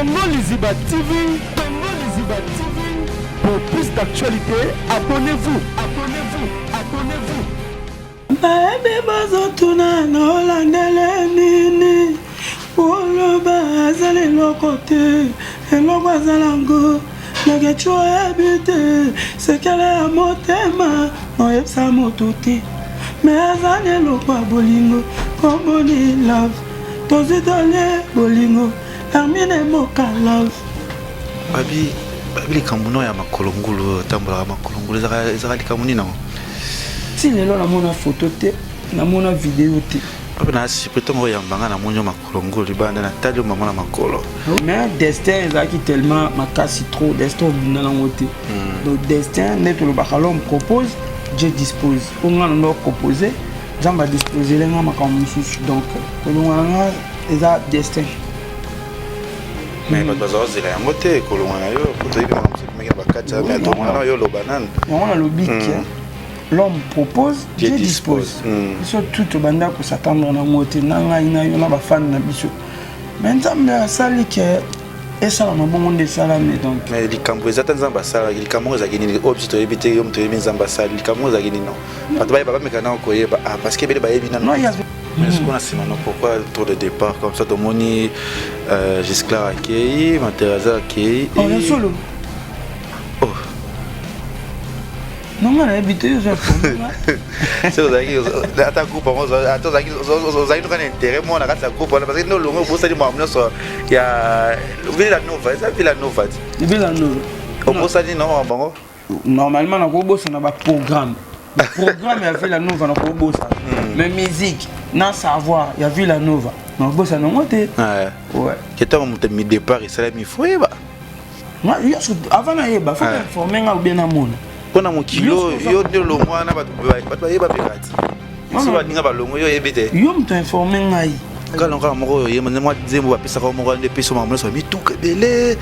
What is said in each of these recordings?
Congo Liziba TV, Congo Liziba TV. Pour plus d'actualités, abonnez-vous, abonnez-vous, abonnez-vous. Bayebi bazotuna naolandele nini oloba azala eloko te eloko azala ngo nakecu oyebi te sekele ya motema oyebisa moto te me aza na eloko ya bolingo komoni love tozwi tolie bolingo hermine moka love Babi, babi likambo no ya makolo ngulu oyo otambolaka makolo ngulu ezalaka likambo nini nango? Ti lelo namona photo te, namona video te. Babi na surpris ntongo oyamba nga namoni yo makolo ngulu libanda natali yo mama na makolo. Mais destin ezalaki tellement makasi trop, destin obunda nango te. Donc destin nde tolobaka l'homme propose, Dieu dispose. Mpo nga na ndo propose, Nzambe adisposele nga makambo mosusu. Donc kolongwa na nga eza destin. Mais bato baza kozela yango te kolongwa na yo po toyebi makambo mosusu ebimaki na bakati ya mais tolongwa na yo oloba nanu. Yango nalobi ke l'homme propose, Dieu dispose. Biso tout tobanda kosatendre na yango te, na ngai na yo na bafani na biso. Mais Nzambe asali ke esalama bongo nde esalami donc. Mais likambo eza ta Nzambe asalaki likambo yango ezalaki nini oyo biso toyebi te yo moto oyebi Nzambe asali likambo yango ezalaki nini non bato bayeba bameka nano koyeba ah parce que ebele bayebi nano. Mais ce qu'on a nsima no pourquoi tour de départ comme ça tomoni euh, Gisclar akei Materaza akei oh, ya solo oh. Nonga nayebi te oza se ozalaki ata groupe yango ata ozalaki ozalaki noka na intérêt moko na kati ya groupe wana parce que nde olongo obosani makambo nyonso ya Villa Nova eza Villa Nova ti Villa Nova obosani no makambo yango Normalement nakobosana ba programme programme ya Villa Nova nakobosana hmm. mais musique na savoir ya Villa Nova nakobosana yango te. Ouais. Ntango moto mi départ esalami fo oyeba avant nayeba fo informe nga obie namona mpo na mokili oyo yo nde olongwa wana bato bayeba mpe kati so baninga balongo yo oyebi te yo moto informe ngai kala kaka moko oyo yemba mwa nzembo bapesaka moko nde epesa makambo nyonso mituka ebele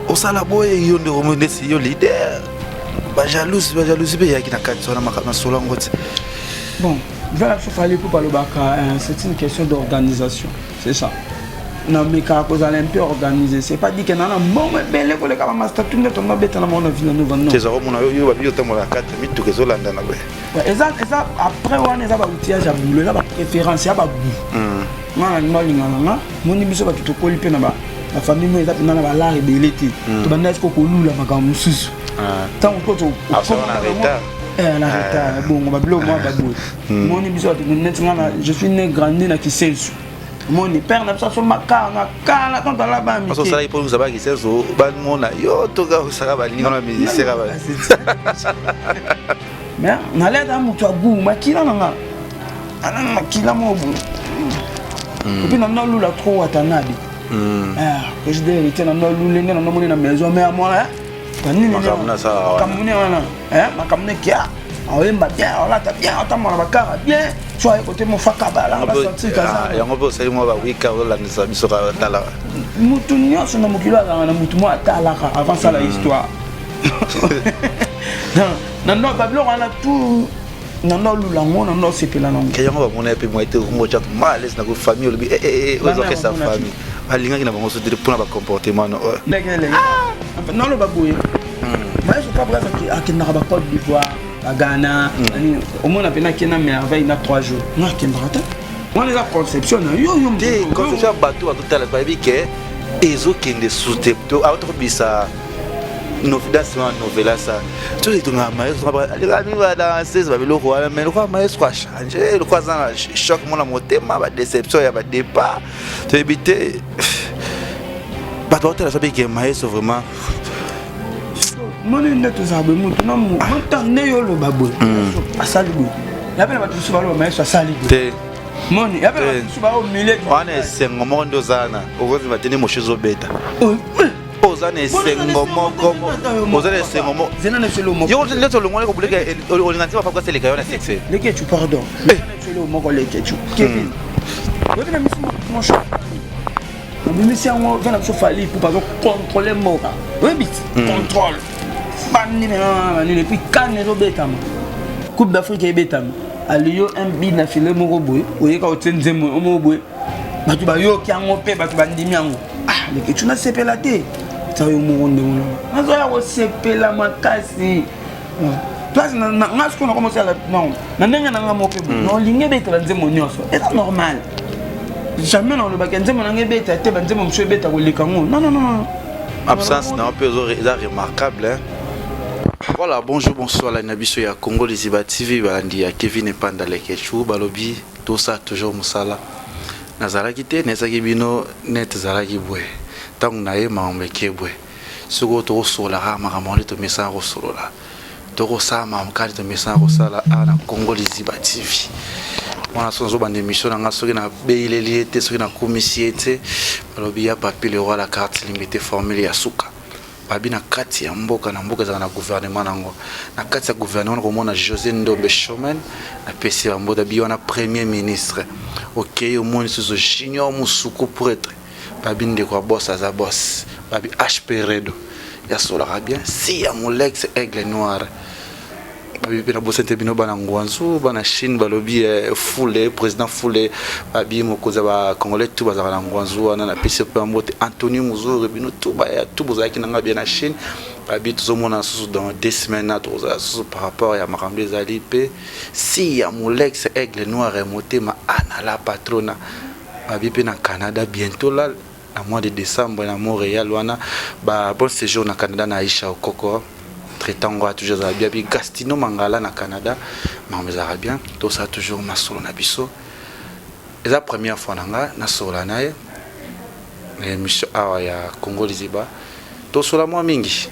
osala boye yo nde omo ndesi yo leader bajalousie bajalousie mpe eyaki na kati wana masolo yango ti bon voilà biso fali mpo balobaka euh, c'est une question d'organisation c'est ça namekaka kozala un peu organisé c'est pas dit que na na mbongo ebele koleka bamasta tu nde tongo abetana bango na villa nova non eza komona yo babi otambola kati mituka ezolandana boye eza eza après wana eza baoutillage ya boulot eza bapréférence ya bagout hmm. nga na linga olinga na nga moni biso bato tokoli mpe na bafamille mo eza mpenza na balare ebele te hmm. tobanda siko kolula makambo mosusu ah. ntango ko eh, na retard ah. bongo babiloko mwa baboye hmm. moni biso bato neti nga je suis né grandi na kisensu moni père na biso asomba kar na kala quand ala ba mike osalaki mpo ozaba kisensu bamona yo toka osaka balinga na musicien Mais naleta moto ya gout makila na nga ana makila moko boye hmm. epuis nando alula trop watanabe hmm. ah, président héritier nando alule nde nando moni na maison mare mwana banini makambo ne wana makambo ne kia aoyemba bien aolata bien aotambola bakara bien so aye kote mofaka balanga yango mpe osali mwa bawika olandisa biso tala motu nyonso na mokili azalaka na motu moko atalaka avant sala hmm. histoire na ndo babiloko wana tout na ndo alula yango na ndo osepela nango yango bamona mpe mwa ete okongo otya mal alaise na famille olobi eh, eh, eh, ozokesa famille balingaki na bango so te mpona bacomportement no oyo naloba boye mayeso fabregas akendaka ba Côte d'Ivoire baghana hmm. omona mpena akenda merveille na 3 jours nga akendaka te wana eza conception na yo yo te conception ya bato bazotala bayebi ke ezokende su te tokobisa novidasi wana novelasa soki etongaka maestro alekami badanseuse babiloko wana mais lokola maestro achange lokola aza na choc mona motema badeception ya badépart toyebi te bato baotala so bike maestro vraiment moni nde tozala boye motu na moto nde yo oloba boye hmm. asali boye ya mpe na bato mosusu baloba maestro asali boye moni ya mpe na bato mosusu baomilie wana esengo moko nde oza na okozima te nde moshe ezobeta oh, oza na esengo moko oza na esengo moko yo neti olongwani kobuleka olinga nzemba fabuka seleka yo na succès lekechu pardon eh. moko lekechu kevin hmm. oyebi na misu mon nabimisi yango ve na biso fali pupa azo contrôle mboka oyebi hmm. contrôle banini banini epuis kane ezobetama coupe d'afrique ebetama aliyo un bi na file moko boye oyeka otie nzembo moko boye bato bayoki yango mpe bato bandimi yango. Ah, Leketchou, nasepela te. Eza yo moko ndenge nanga nazoya kosepela makasi. Place nga sikoyo nakoma osala non na ndenge na nga moko mpe boye, naolingi ebeta banzembo nyonso, eza normal. Jamais nalobaki nzembo nanga ebeta te, banzembo mosusu ebeta koleka ngo. Non, non, non, non. Absence na yo mpe eza remarquable, hein? Voilà, bonjour, bonsoir, la biso ya Congo Liziba TV, balandi ya Kevin Epanda Leketchou, balobi tosa toujours mosala. Nazalaki te, nayesaki bino net ezalaki boye. Ntango na ye makambo eke boye. Soki oyo tokosolola kaka makambo nde tomesana kosolola. Tokosala makambo kaka nde tomesana kosala awa na Congo Liziba TV. Wana so nazobanda émission na nga, soki nabeyileli ye te, soki nakumisi ye te, balobi ya Papi le roi, la carte limitée, formule ya suka. Babi na kati ya mboka, na mboka ezalaka na gouvernement nango. Na kati ya gouvernement nakomona José Ndombe Showman, napesi ba mbote, abi wana premier ministre. Okei omoni susu Junior Musuku prêtre, babi ndeko ya boss aza boss, babi HP Redo yasolaka bien, si ya Molex Aigle Noir. Babi mpe nabosani te bino bana Ngwanzu, bana Chine, balobi Fule, président Fule, babi mokonzi ya bacongolais tout bazalaka na Ngwanzu wana, napesi mpe mbote Antony Muzuri, bino tout baya tout bozalaki na nga bien na Chine. Babi tozomona susu dans 2 semaines na tokozala susu par rapport ya makambo ezali mpe si ya Molex Aigle Noir ya motema ana la patrona. Babi mpe na Canada bientôt là na mois de décembre na Montréal wana, ba bon séjour na Canada na Aisha Okoko traitant ngo toujours ezala bien. Bi Gastino Mangala na Canada, makambo ezalaka bien. Tosala toujours masolo na biso. Eza première fois na nga nasolola na ye na émission awa ya Congo Liziba. Tosola mwa mingi,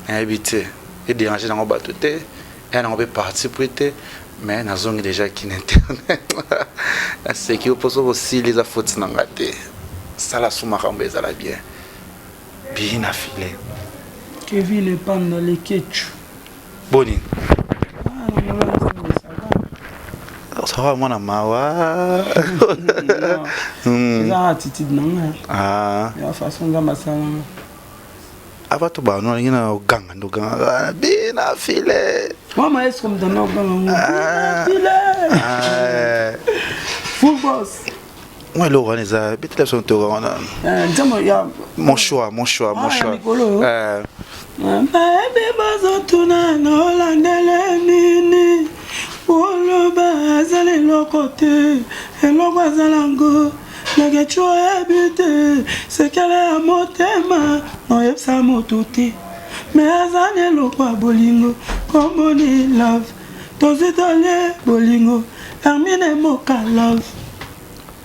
nayebi te edérange nango bato te, eya nango mpe parti pris te, mais nazongi déjà kina internet. Naseki mpo soki osili eza faute na nga te. Sala su makambo ezala bien bii na file. Kevin Epanda Leketchou. Boni? Ah, na mona Nzambe, ça va. Osaka mwana mawa. Non, eza attitude na nga. Ah. Ya façon Nzambe asalanga. Ava to bano alingi na oganga nde oganga bina file. Wa maestro mtanda oganga ngo. Ah. File. Ah. Full boss. Mwa eloko wana eza betela biso ntoka wana. Eh, nzambe ya Mon choix, mon choix, mon Ah, ya choix. mikolo oyo. Eh, Bayebi bazotuna na olandele nini, oloba azala eloko te, eloko azala ngo Leketchou oyebi te, sekele ya motema oyebisa moto te, me aza na eloko ya bolingo komboni love, tozwi tolie bolingo Hermine Moka love.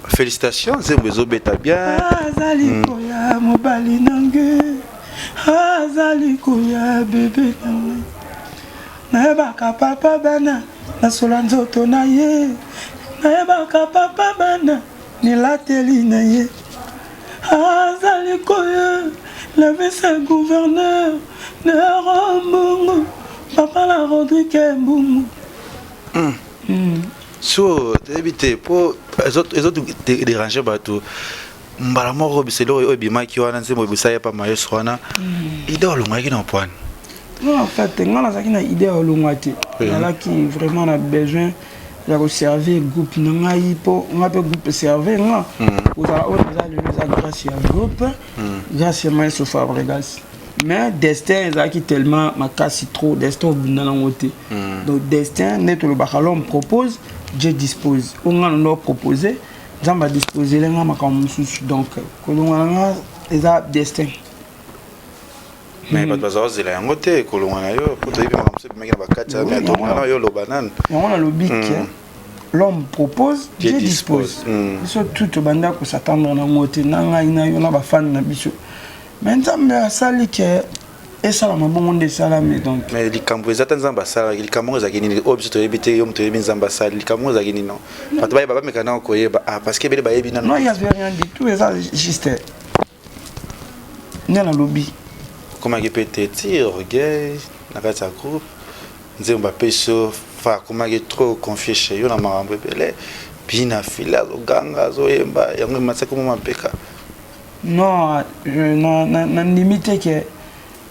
Félicitations, nzembo ezobeta bien. Azali koya mobali nange, azali koya bebe nange, nayebaka papa bana nasola nzoto na ye, nayebaka papa bana nilateli na ye, azali koya le vice gouverneur Nero Mbungu, papa na Rodrigue Mbungu. So toyebi te mpo ezodérange bato mbala moko biselo oyo ebimaki wana, nzembo ebisa ye pa mayeso wana, idée olongwaki na poine. Non, en fait nga nazalaki na idée ya olongwa te. Nazalaki vraiment na besoin ya koservir groupe na ngai, mpo nga mpe groupe servir nga. Kozala oyo naza lelo eza grâce ya groupe, grâce ya maestro Fabregas. Mais destin ezalaki tellement makasi, trop destin obunda nango te. Donc destin nde tolobaka, l'homme propose, Dieu dispose. Oyo nga nando propose, Nzambe adisposele nga makambo mosusu. Donc kolongwa na nga eza destin. Mais bato baza kozela yango te, kolongwa na yo, po toyebi makambo mosusu ebimaki na bakati ya Oui, mais yango tolongwa na yo, oloba nani. Yango nalobi ke l'homme propose, Dieu Dieu dispose. dispose. Biso tout tobanda kos'attendre nango te, na ngai na yo na bafani na biso, mais Nzambe asali ke esalama bongo nde esalami. Donc Mais likambo eza ta Nzambe asalaki likambo yango ezalaki nini oyo biso toyebi te? Yo moto oyebi Nzambe asali likambo yango ezalaki nini? Bato bayeba, bameka nano koyeba. Ah, parce que ebele bayebi nano. Non, il y avait rien du tout, eza juste nde nalobi. Okomaki mpe te ti orgueil na kati ya groupe, nzembo bapesi yo fa akomaki trop confie chez yo na makambo ebele, bina file azoganga azoyemba yango ematisaki mwa mapeka. Non, nandimi te ke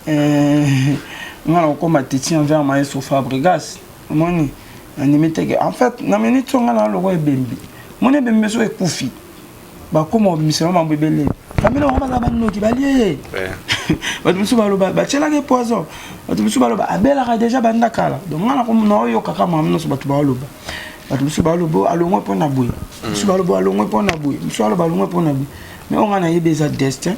nga na kokóma teti envers maestro Fabregas. Omoni, nandimi te ke en fait na minute oyo nga na loko ebembi. Moni ebembi so ekufi, bakóma kobimisela mambo ebele. Famille Bana bango baza bandoki, balie ye. Bato mosusu baloba batielaki poison, bato mosusu baloba abelaka déjà banda kala. Donc nga naoyokaka makambo nyonso bato baoloba. Bato mosusu baloba alongwe mpo na boye, mosusu baloba alongwe mpo na boye, mosusu aloba alongwe mpo na boye. Mais oyo nga nayebi eza destin.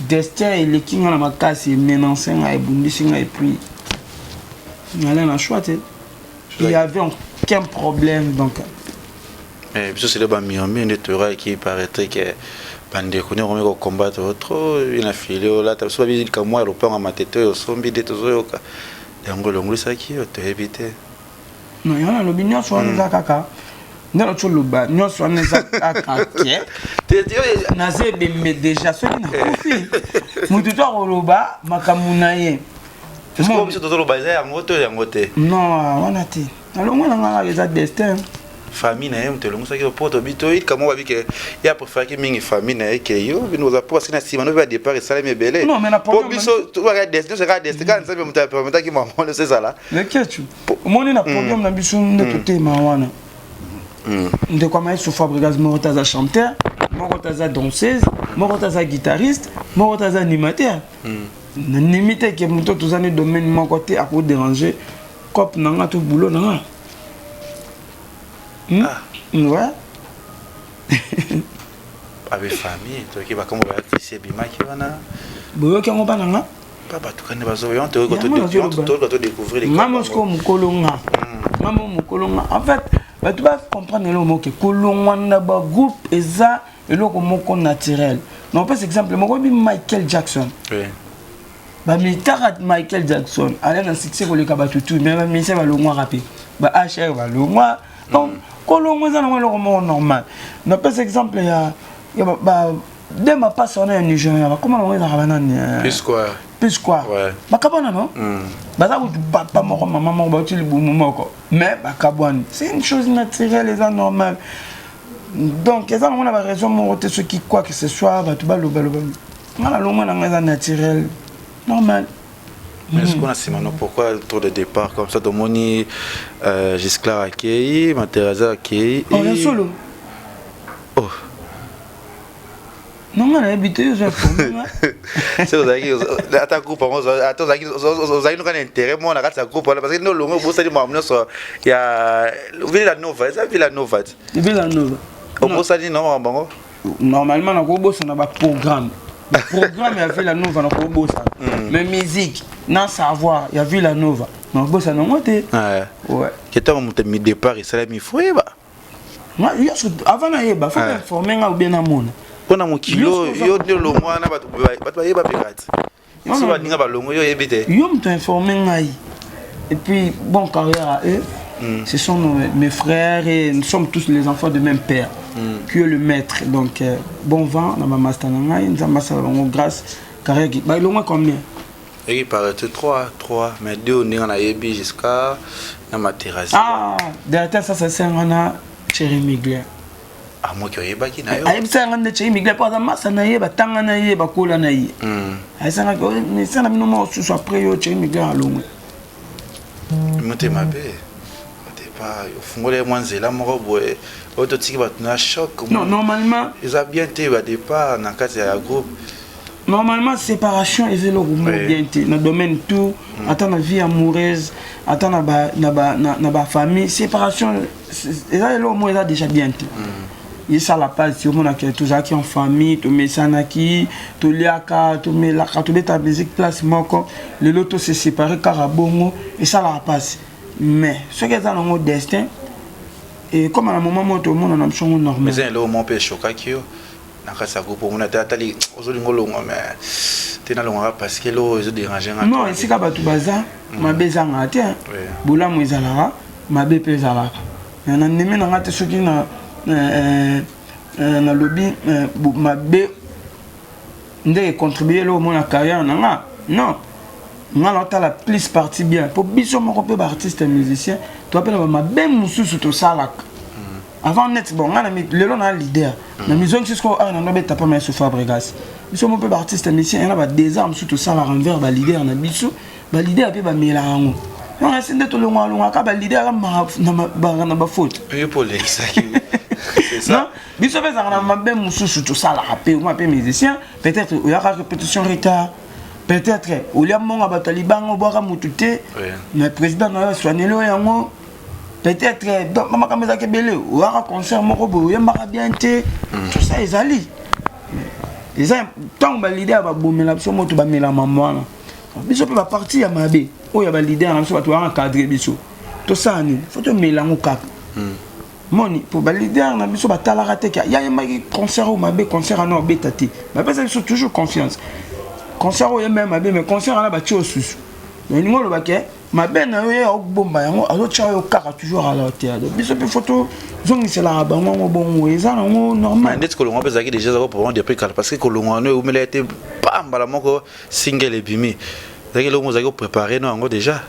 Destin eleki nga na makasi, emenace nga, ebundisi nga, et puis nala na choix te. Il y avait aucun problème, donc. Biso sele bamiomi nde toyokaki, paraîtrait ke bandeko nde okomi kocombattre trop na fili olata. Biso babi likambo ya lopango ya Matete oyo osombi nde tozoyoka yango elongolisaki yo, toyebi te. Non, yango nalobi, nyonso wana eza kaka nde nati oloba, nyonso wana eza kaka ke naza ebembe déjà. Soki nakufi, motu to akoloba makambo na ye. Biso tozoloba eza yango to yango te? Non, wana te. Nalongwe na nga kaka, eza destin. Famille na ye moto elongisaki po tobi toyika moko babi ke ye apréféraki mingi famille na ye ke yo. Bino oza po parce que na nsima no mpe badépart esalemi ebele. Po biso nyonso kaka destin, kaka Nzambe moto apermetaki mama nyonso ezala. Leketu, omoni na podium na biso nde totema wana, ndeko ya Maestro Fabregas, moko te aza chanteur, moko te aza danseuse, moko te aza guitariste, moko te aza animateur. Nandimi te ke moto toza ne domaine moko te akodéranger cope na nga to boulot na nga. Ouais. Abe famille, toyoki bakambo bayakisi ebimaki wana. Boyoki yango mpa na nga. Pa bato kani bazotoyoka todécouvrir. Nga mosiko mokolo, nga mo mokolo nga. En fait, bato bacomprendre eloko moko: kolongwa na bagroupe eza eloko moko naturel. Na opesa exemple moko, oyebi Michael Jackson? Bamitaka Michael Jackson ale na succès koleka bato tu, mais bamusicien balongwaka mpe, ba hr balongwa. Donc kolongwa eza nango eloko moko normal. Napesa exemple ya de mapasa wana ya Nigeria, bakoma bango ezalaka banani? Plus quoi, bakabwana no, baza kutu papa moko, mama moko, bauti libumu moko, mais bakabwani. C'est une chose naturelle, eza normal. Donc eza nango na baraison moko te. Soki quoi que ce soit bato balobaloba, nga nalongwa nanga, eza naturel, normal. Mais est-ce qu'on a Simano, pourquoi trop de départ comme ça? Tomoni Gisclar akei, Materaza akei. Oh, ya solo? Oh. Non, nga nayebi te, yo informe. Se ozalaki ata groupe yango, ata ozalaki noka na intérêt moko na kati ya groupe wana, parce que nde olongo obosani makambo nyonso ya Villa Nova, eza Villa Nova ti. Villa Nova. Obosani no makambo yango? Normalement nakobosana baprogramme, baprogramme ya Villa Nova nakobosana, mais musique na savoir ya Villa Nova nakobosana yango te. Ke ntango moto mi départ esalami, fo yeba. Avant nayeba, faut informe nga ou bien namona. Mpona mokili oyo, yo nde olongo wana, bato bayeba mpe kati so baninga balongo, yo oyebi te. Yo moto informe ngai. Et puis bon, carrière à eux. Ce sont mes frères et nous sommes tous les enfants de même père qui est le maître. Donc bon vent na bamaster na ngai, Nzambe asala bango grâce. Carrière, balongwa combien? Eki paraît 3, 3, mais 2 ndenge nayebi, jusqu'à na Materasi. Ah, directeur, ça c'est nga na Thierry Migler. Amoki oyebaki na yo. Ayebisa yanga nde Thierry Migler, mpo aza masa na ye, batanga na ye, bakola na ye. Ayebisangaki mesana bino moko susu après yo Thierry Migler alongwe. Motema mpe départ ofungoli ye mwa nzela moko boye oyo totiki bato na choc. Non, normalement. Eza bien te badépart na kati ya groupe. Normalement, séparation eza eloko moko bien te na domaine tout, ata na vie amoureuse, ata na bafamille, séparation eza eloko moko eza déjà bien te. Esala mpasi. Omonaka tozalaki en famille, tomesanaki, toliaka, tomelaka, tobeta musique place moko, lelo tose séparé kaka bongo, esalaka mpasi. Mais soki eza nango destin, ekoma na moment moko tomona na biso yango normal. Eza eloko moko mpe eshokaki yo na kati ya groupe, omona te atali ozolinga olongwa, mais te nalongwaka parce que eloko ezodérange nga. Non, esika bato baza, mabe ezangaka te, bolamu ezalaka, mabe mpe ezalaka. Na ndimi na nga te soki na nalobi mabe nde econtribue eloko mona carrière na nga. Non, nga naotala plus partie bien, mpo biso moko mpe baartiste musicien toa mpe na bamabe mosusu tosalaka avant net. Bon, nga lelo na leader na mizongisi sikoyo awa na nobeta mpa Maestro Fabregas. Biso mo mpe baartiste musicien ena badésart mosusu tosalaka envers baleader na biso, baleader mpe bamelaka yango. Donc esi nde tolongwalongwaka baleader na bafaute. Yo mpo olekisaki. Non, biso mpe ezalaka na mabe mosusu tosalaka mpe oma mpe musicien. Peut-être oyaka répétition retard, peut-être olia mbongo ya bato ya libanga, obwaka motu te, mais président na yo aswaneli oyo yango. Peut-être donc makambo ezalaka ebele. Oyaka concert moko boye, oyembaka bien te, tout ça ezali. Eza ntango baleader babomela biso moto, bamela mama wana. Biso mpe baparti ya mabe oyo ya baleader na biso, bato baka cadre biso, tosala nini? Faut tomela yango kaka. Moni mpo baleader na biso batalaka te ke yayembaki concert oyo mabe, concert wana obeta te. Bapesa biso toujours confiance. Concert oyo yemba mabe, mais concert wana batie osusu. Elingi oloba ke mabe na yo ye aobomba yango, azotia oyo kaka toujours à la hauteur. Donc biso mpe faut tozongiselaka bango yango. Bongo eza nango normal. Ndeti kolongwa mpe ezalaki déjà, ezalaki programme depuis kala, parce que kolongwa wana eumela ete pa mbala moko single ebimi. Ezalaki eloko ozalaki kopréparé no yango déjà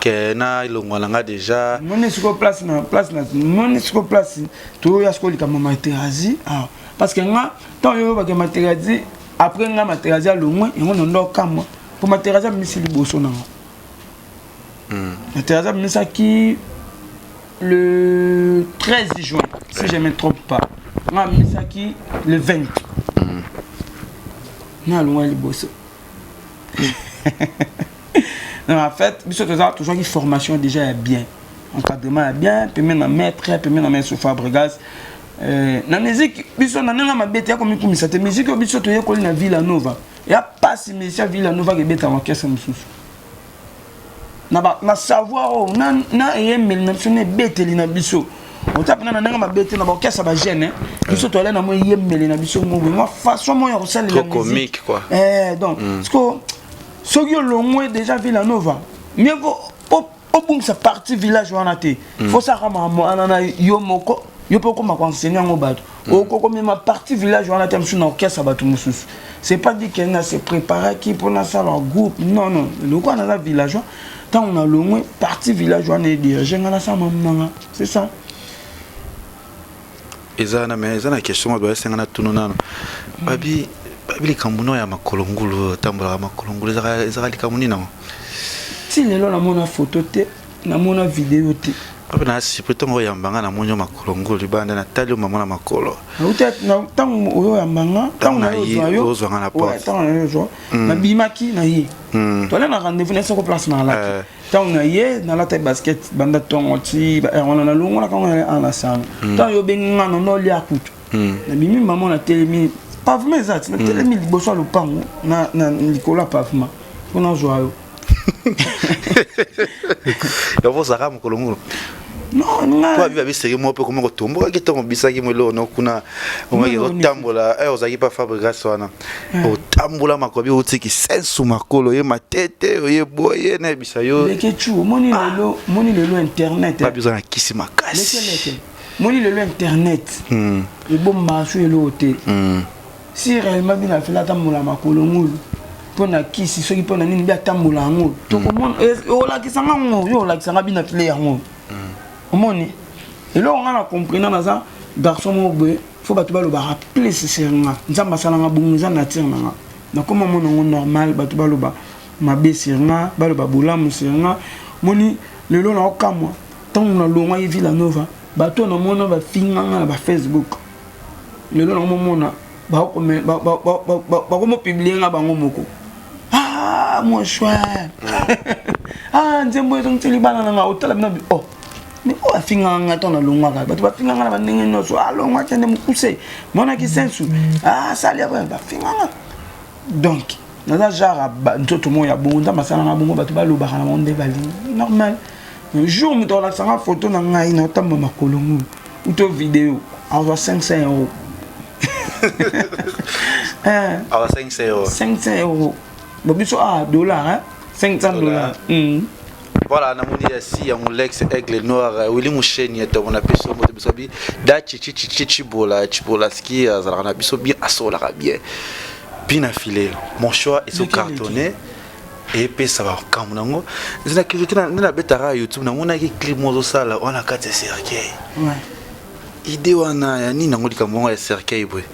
ke na elongwa na nga déjà? Moni sikoyo place na place na moni sikoyo place toyoya sikoyo likambo Materazi. Ah, parce que nga, ntango oyo oyobake Materazi, après nga Materazi alongwe yango na ndo okamwa mpo Materazi abimisi liboso na nga. Materazi abimisaki le 13 juin, si je me trompe pas. Nga abimisaki le 20 nga alongwa liboso. Non, en fait, biso toza tozwaki formation déjà ya bien, encadrement ya bien, pembeni na maître, pembeni na maître Fabregas. Na musique biso na ndenge mabe te ya komikumisa te, musique oyo biso toyekoli na Villa Nova ya pasi. Musicien Villa Nova kebetaka orchestre mosusu na savoir oyo na eyembeli na biso, na ebeteli na biso, ota mpena na ndenge mabe te. Na baorchestre bajeune, biso toale na mo eyembeli na biso moboye, mwa façon moko ya kosalela. Trop comique, quoi. Donc soki olongwe déjà Villa Nova, mieux vaut obungisa partie village wana te. Faut saka makambo wana na yo moko, yo mpe okoma koenseigner yango bato. Okokomema partie village wana te mosusu na orchestre bato mosusu. C'est pas dit ke na se préparaki mpo nasala groupe. Non, non, lokola naza villageois, ntango nalongwe, partie village wana edirige nga, nasala mamu nanga, c'est ça. Eza na, mais eza na question moko baesenga na tunu nano. Babi likambo no ya makolo ngulu, otambolaka makolo ngulu, ezaka likambo nini nango? Ti lelo namona photo te, namona video te. Ape na surpris ntongo oyambanga, namoni yo makolo ngulu libanda, natali yo mama na makolo. Ntango oyo oyambanga, ntango nayozwa yo, ozwanga na porte. Ntango nayozwa, nabimaki na ye, toale na rendez-vous na esoko place nalaki. Ntango na ye nalata basket banda ntongo ti wana nalongolaka ngo na sanga. Ntango yo obengi nga, nondo olia kutu, nabimi mama, natelemi pavement eza ti, natelemi liboso ya lopango na likolo ya pavement mpo nazwa yo. Yango ozalaka mokolo ngulu? Non. Po abi babiseki moko mpe komi kotombokaki ntongo bisaki mo eloko no kuna, omaki otambola, ozalaki pa Fabregas wana, otambola makolo, abi otiki sensu makolo ye matete oye boye nayebisa yo. Lekecu, omoni lelo, omoni lelo internet. Babi oza na kisi makasi. Leke, moni lelo internet ebombaka so eloko te. Si réellement bino afela atambola makolo ngulu mpo na kisi, soki mpo na nini bi atambola yango, tokomona. Olakisanga ngo, yo olakisanga bino afile yango. Omoni eloko nga na comprena, naza garçon moko boye, faut bato balobaka plus sur nga. Nzambe asalanga bongo, eza nature na nga. Nakoma mona yango normal, bato baloba mabe sur nga, baloba bolamu sur nga. Moni lelo naokamwa, ntango nalongwaki Villa Nova, bato oyo namona bafinganga na bafacebook, lelo nakomomona bakomopublier nga bango moko: "Ah, mon cher, ah, nzembo ezongisi libala na nga." Otala bino, oh, mais oyo afingaka nga ntango nalongwaka, bato bafinganga na bandenge nyonso: alongwa, kende mokuse, monaki sensu, asali, bafinganga. Donc naza genre nzoto moko ya bongo, Nzambe asalanga bongo. Bato balobaka na bango nde balingi, normal. Jour moto alakisanga photo na ngai na otamba makolo ngulu uto video, azwa 500 €. Awa 500 €? 500 €. Bon, biso ah, dollar, hein? 500 $. Voilà, namoni ya si ya Molex Aigle Noir, Willy Musheni etongo na biso moto biso bi da chichi chichi chibola chibola ski azalaka na biso bien, asolaka bien. Bina Filé, mon choix ezo cartonné, epesa makambo nango. Eza na curiosité nde nabetaka YouTube, namonaki clip mo ozosala wana kati ya cercueil. Idée wana ya nini nango, likambo yango ya cercueil boye?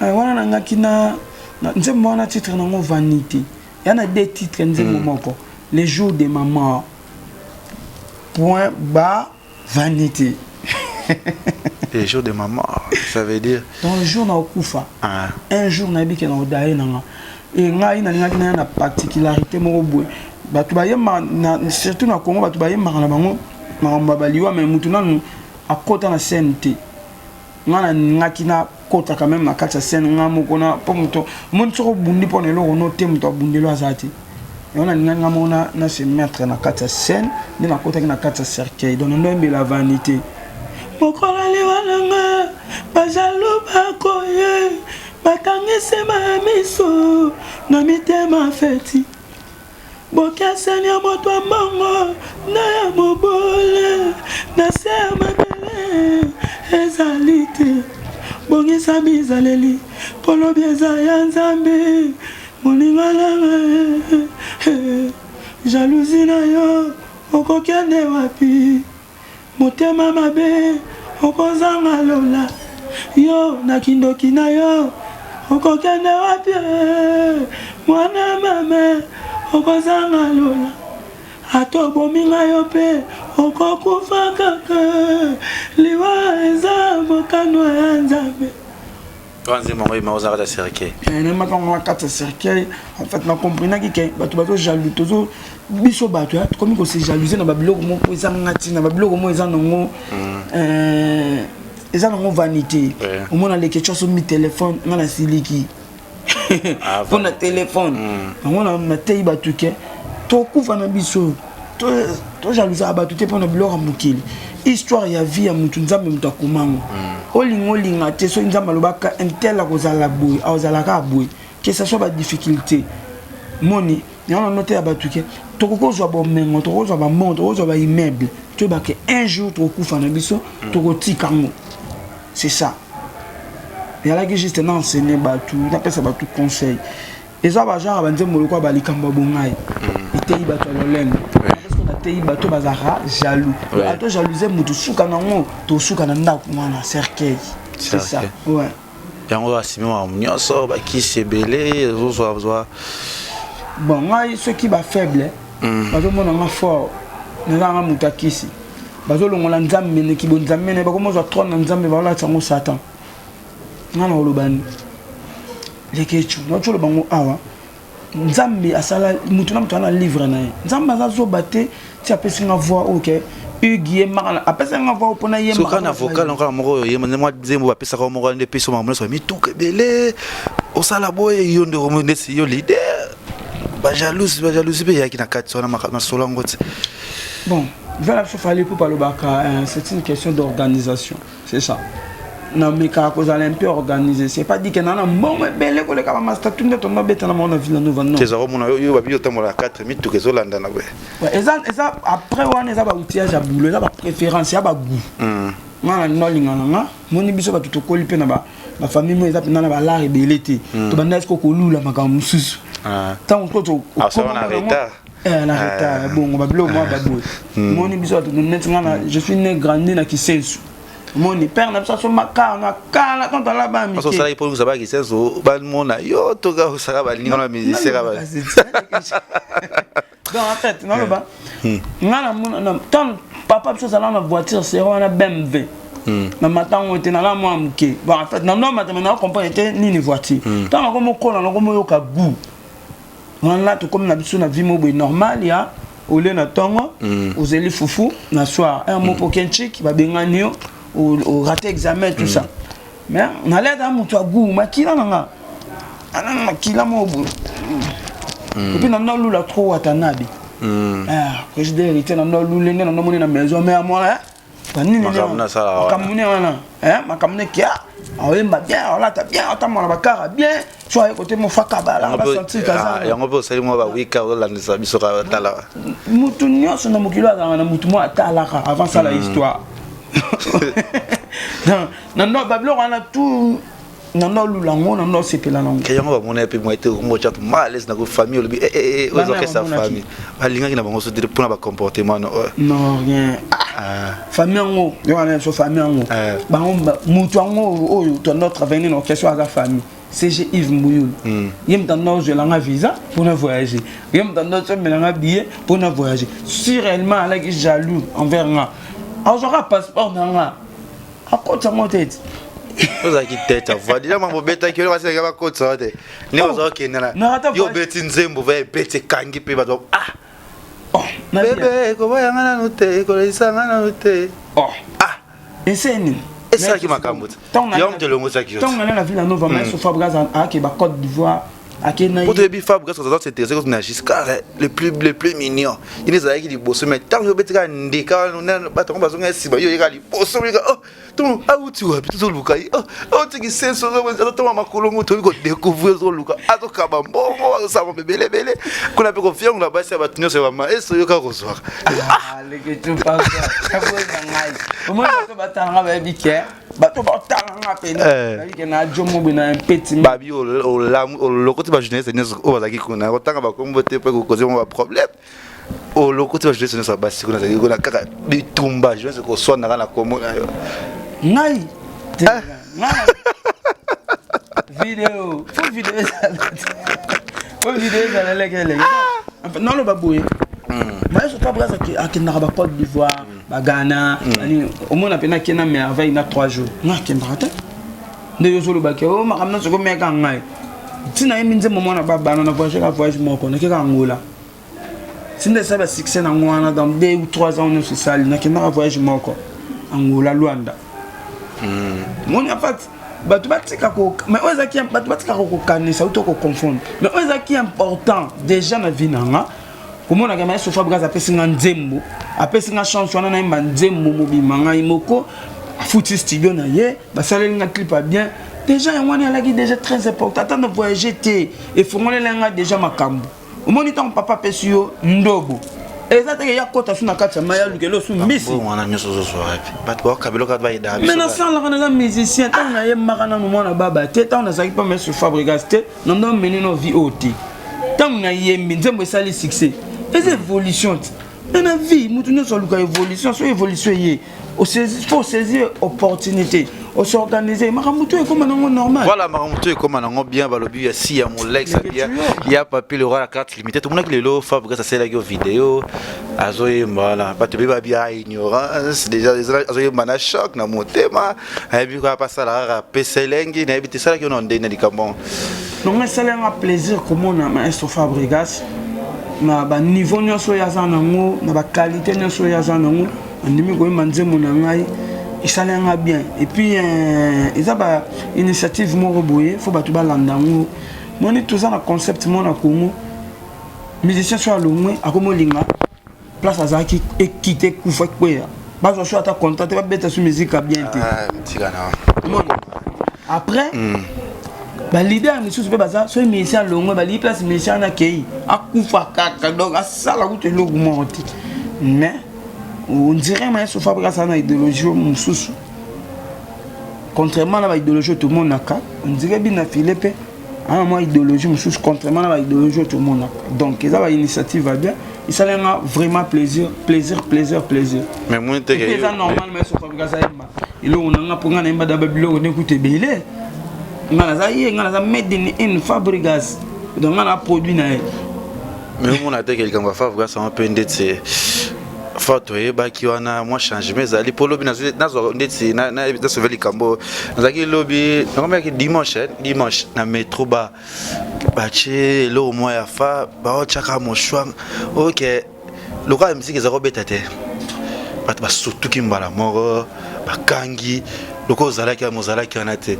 Wana nangaki na nzembo wana, titre nango Vanité. Ya na deux titres, nzembo moko "Le jour de ma mort" point ba "Vanité". Le jour de ma mort, ça veut dire? Dans le jour nakokufa, ah. Un jour nayebi ke nakodaye na nga. E ngai nalingaki naya na particularité moko boye. Bato bayembaka, surtout na Congo, bato bayembaka na bango makambo ya baliwa, mais mutu nanu akota na scène te. Nga nalingaki nakota quand même na kati ya scène nga moko na mpo moto omoni soki obundi mpo na eloko no te, moto abundelo aza te. Yango nalingaki nga moko na se mettre na kati ya scène, nde nakotaki na kati ya cercueil. Donc nando yembela vanité. Mokolo liwa na nga, bajalu bakoye batangisi ma miso na mitema feti. Bokeseni ya moto ya mbongo na ya mobole na se ya mabele ezali te. Bongisa bizaleli mpo lobi eza ya Nzambe. Moninga na ngai, jalousie na yo okokende wapi? Motema mabe okozanga lola. Yo na kindoki na yo okokende wapi? Mwana mama okozanga lola. Ata obomi ngai yo mpe okokufa kaka. Liwa eza mokano ya Nzambe. Wana nzembo yango yema oza kati ya cercueil. Nayembaka yango na kati ya cercueil. En fait, na comprenaki ke bato bazo jaloux, tozo biso bato ya tokomi ko se jalouser na babiloko moko ezanga ntina, babiloko moko eza nango eza nango vanité. Omona leke tio asombi telefone, nga nasiliki mpo na telefone yango. Nateyi bato ke tokufa na biso, tojalousaka bato te mpo na biloko ya mokili. Histoire ya vie ya mutu, Nzambe moto akomango. Olinga olinga te, soki Nzambe alobaka un tel akozala boye, akozalaka boye, que ça soit badifficulté moni. Yango na note ya bato ke tokoki kozwa bomengo, tokozwa bambongo, tokozwa baimmeuble, toyeba ke un jour tokokufa na biso, tokotika yango. C'est ça, ezalaki juste na enseigner bato, napesa bato conseil. Eza bagenre banzembo lokola balikambo ya bongai eteyi bato ya lolendo, parce que nateyi bato bazalaka jaloux. Ato jalouse motu, suka nango tosuka na ndako wana cercueil, c'est ça, ouais. Yango asimi makambo nyonso, bakisi ebele ezozwazwa. Bon, ngai soki bafaible bazomona nga fort, nazanga moto akisi, bazolongola Nzambe neki bonzambe na ye, bakomozwa trône na Nzambe, baolatisa yango Satan. Nga na koloba lekecu, nauti oloba ngo awa, Nzambe asala mutu na mutu aza na livre na ye. Nzambe aza zoba te ti apesi nga voix oyo ke Hugues yembaka, apesi nga voix oyo mpona yembaka. Soka na vocal kaka moko oyo yemba mwa nzembo bapesaka moko nde epesi makambo nyonso, mituka ebele osala boye, yo nde ndeti yo leader, bajalousie bajalousie mpe eyaki na kati wana masolo yango ti. Bon, voilà, biso Fally Ipupa alobaka, c'est une question d'organisation, c'est ça. Namekaka kozala un peu organisé. C'est pas dit ke naa na mbongo ebele koleka bamaster tu nde tondobeta na bango na Villa Nova, non. Ezaka omona yo babi otambola na 4 mituka ezolanda na boye. Eza après wana eza baoutillage ya boulot, eza bapréférence ya bagoût. Nga na nolinga na nga moni biso bato tokoli mpe na bafamille moko eza mpenza na balare ebele te, tobanda siko kolula makambo mosusu ntango na retard. Na retard bongo babiloko mwa baboye. Moni biso bato neti nga na je suis né grandi na Kisensu. Moni père na biso asomba kar na kala tanto ala ba mike. Osalaki mpo ozalaki Kisensu, bamona yo toka osaka baninga na musicien. Donc en fait naloba nga namona ntango papa biso azala na voiture sero wana BMW, na matango te nala mwa moke. Bon, en fait nanomata me na comprendre te nini voiture. Ntango nakomokola, nakomoyoka goût wana. Tokomi na biso na vie mo boye normal ya olie na ntongo, ozeli fufu na soir, un mot pokenchik, babengani yo, oraté examen, tout ça. Mais naleta moto ya goût, makila na nga ana makila moko boye. Et puis nando alula trop Watanabe, président Héritier, nando alule nde nando moni na maison mais ya mwana banini makambo ne wana, makambo ne kia aoyemba bien, aolata bien, aotambola bakara bien, so aye kote mofaka bala basentir kaza. Yango mpe osali mwa bawika olandisa biso tala. Mutu nyonso na mokili azalaka na mutu moko atalaka avant sala histoire. Nando babiloko wana tout, nando alula yango, nando osepela nango. Yango bamona mpe mwa ete okombo tya mal à l'aise na famille, olobi ozokesa famille balingaki na bango so te mpona bacomportement no. Non, rien. Famille yango yo wana so famille yango bango mutu yango oyo tondo travaille na orchestre aza famille CG Yves Mbuyulu. Ye moto ando ozwelanga visa mpona voyager, ye moto ando osombelanga billet mpona voyager. Si réellement alaki jaloux envers nga, azwaka passeport na nga. Akotisa ngo te ti. Ozalaki tete ava deja mambo obetaki oyo basilaki bakotisa yo te nde Oh. oza okende na Na ata yo voyage. obeti nzembo va ebeti ekangi mpe bato ah Oh, na vie. bebe koboya nga nanu te kolelisa nga nanu te. Oh. Ah. Ese nini? Esalaki makambo te. Yo moto elongosaki yo te. Ntango nale na Villa Nova, maestro Fabregas ayaki ba Côte d'Ivoire, ake na Po toyebi Fabregas aza s'intéresser na Giscard, le plus mignon. Ye ezalaki liboso, mais ntango yo obeti kaka ndeka wana, bato yango bazonga nsima, yo oyeka liboso, oyeka oh to auti wapi, tozoluka ye, oh auti kisenso, azotoma makolo ngo toyebi kodécouvrir, ozoluka azokaba mbongo, azosala ebelebele kuna mpe kofiangola basi ya bato nyonso ya bama eso yoka kozwaka. Ah, leke tu pardon. Kaboza ngai. Omoni bato batalanga, bayebi ke bato batalanga pene bayebi ke na jomo boye na mpeti. Babi olokoti bajournaliste nyonso oyo bazalaki kuna, kotanga bakombo te mpe kokoze mwa baproblème, olokoti bajournaliste nyonso ya basi kuna azalaki kuna, kaka bitumba journaliste koswanaka na kombo na yo. Ngai te, ngai video fo video ezala te, fo video ezala lekeleke. Naloba boye, maestro Fabregas akendaka ba Côte d'Ivoire, baghana, nani, omona mpena ake na merveille na 3 jours. Nga akendaka te nde yo ozolobaki o makambo nyonso komeka ngai ntina yembi nzembo mwana babana na voyage ka voyage moko nakeka Angola sinda esali basuccès nango wana dans 2 ou 3 ans nyonso esali. Nakendaka voyage moko Angola, Luanda. Moni, en fait bato batika ko, mais oyo ezalaki, bato batikaka kokanisa ou to koconfondre, mais oyo ezalaki important déjà na vie na nga, komonaka maestro Fabregas apesi nga nzembo, apesi nga chance wana nayemba nzembo mobima ngai moko, afuti studio na ye, basaleli nga clip ya bien. Déjà yango wana elaki déjà très important. Ata na voyage te, efongoleli nga déjà makambo. Omoni, ntango papa apesi yo ndobo, eza teke ya kota su na kati ya mai, alukeli osu mbisi. Mbongo wana nyonso ozozwa wapi? Bato baoka biloko bato bayedaka. Me nasalaka, naza musicien. Ntango nayembaka nanu mwana baba te, ntango nazalaki mpa maestro Fabregas te, nando mene no vie oyo te. Ntango nayembi nzembo esali succès, eza évolution te. Me na vie, motu nyonso aluka évolution. So évolution eye, faut saisir opportunité, os'organiser, makambo to ekóma nango normal. Voilà, makambo to ekóma nango bien. Balobi ya si ya molex bien ya papi le roi, la carte limitée. Tomonaki lelo Fabregas asalelaki yo video, azoyemba wana, bato be babia ignorance déjà, azoyemba na choc na motema, ayebi kaka pasala kaka pesa elengi. Nayebi te esalaki yo na ndenge na likambo. Donc esalanga plaisir komona maestro Fabregas na baniveau nyonso oyo aza nango, na baqualité nyonso oyo aza nango, andimi koyemba nzembo na ngai, esalanga bien. Et puis eza ba initiative moko boye, fo bato balanda yango. Moni, toza na concept moko na Congo, musicien so alongwe, akomi olinga place azalaki ekite, ekufa, ekweya, bazwa so ata contrat te, babeta so musique ya bien te. Après baleader misusu mpe baza, soki musicien alongwe, balii place musicien wana akei, akufa kaka, donc asala kutu eloko moko te. Mais on dirait maestro Fabregas aza na idéologie mosusu, contrairement na baidéologie oyo tomonaka. On dirait bina file mpe aa mwa idéologie mosusu, contrairement na baidéologie oyo tomonaka. Donc eza bainitiative ya bien, esalenga vraiment plaisir, plaisir, plaisir, plaisir. Mais moi te eza normal maestro Fabregas ayemba eloko na nga, mpo nga nayemba da babiloko nde kuta ebele. Nga naza ye, nga naza made in Fabregas, donc nga na produit na ye. Mais omona teke likambo ya Fabregas yango mpe ndeti fa toyebaki wana mwa changement ezali, mpo lobi nazwa ndeti nasauve likambo. Nazalaki lobi, nakomaki dimanche, dimanche na métro, ba batie eloko mwa ya fa, baotiaka mouchoir. Ok, lokola misiki eza kobeta te, bato basutuki mbala moko, bakangi lokola ozalaki wana, ozalaki wana te,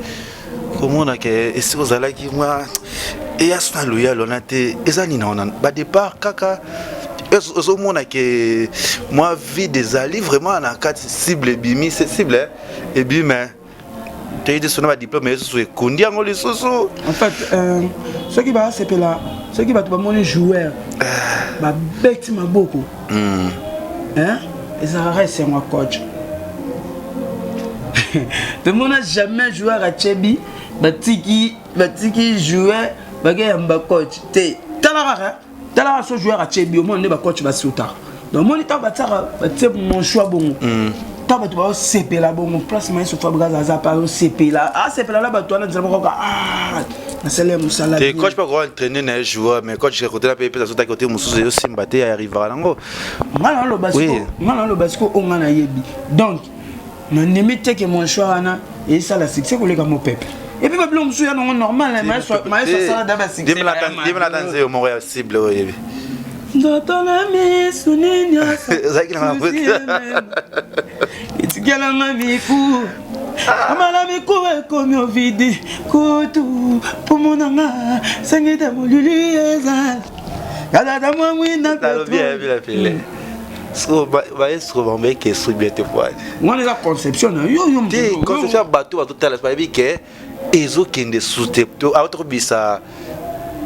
komona ke esika ozalaki mwa eya so na loyal wana te. Eza nini wana? Badépart kaka ozomona ke mwa vide ezali vraiment na kati. Cible ebimi, cible ebimi, toyebi te sona badiplôme lisusu ekundi yango lisusu. En fait, soki basepela, soki bato bamoni joueur babeti maboko, ezalaka esengo ya coach. Tomona jamais joueur atyebi, batiki joueur, bakeyamba coach te. Tala kaka, tala kaka, so joueur atyebi, omona nde bacoach basutaka. Donc omoni, ntango batiaka, batie mouchoir bongo, ntango bato baosepela bongo, place maestro Fabregas aza pa, azosepela, asepela na bato wana, nzela moko kaka nasala ya mosala. Te, coach mpe akoentraîner na ye joueur, mais coach kote na mpe epesa sotaki kote mosusu ezosimba te, arrivaka nango. Nga naloba siko, nga naloba siko oyo nga nayebi. Donc Nandimi te ke mon choix wana esala succès koleka mopepe. Et puis babilo mosusu ya nango normal, maestro asala da ba succès. Dimela ata nzeyo moko ya cible oyo oyebi. Ndoto na misu nini etikelanga miku amala miku ekomi ovidi kutu mpomo na nga sangita molili ezala kalata mwa mwinda. Pele baesro bango ekesri bien te poani. Wana eza conception na yo yo. Te, conception ya bato bazotala, bayebi ke ezokende su te. Auta kobisa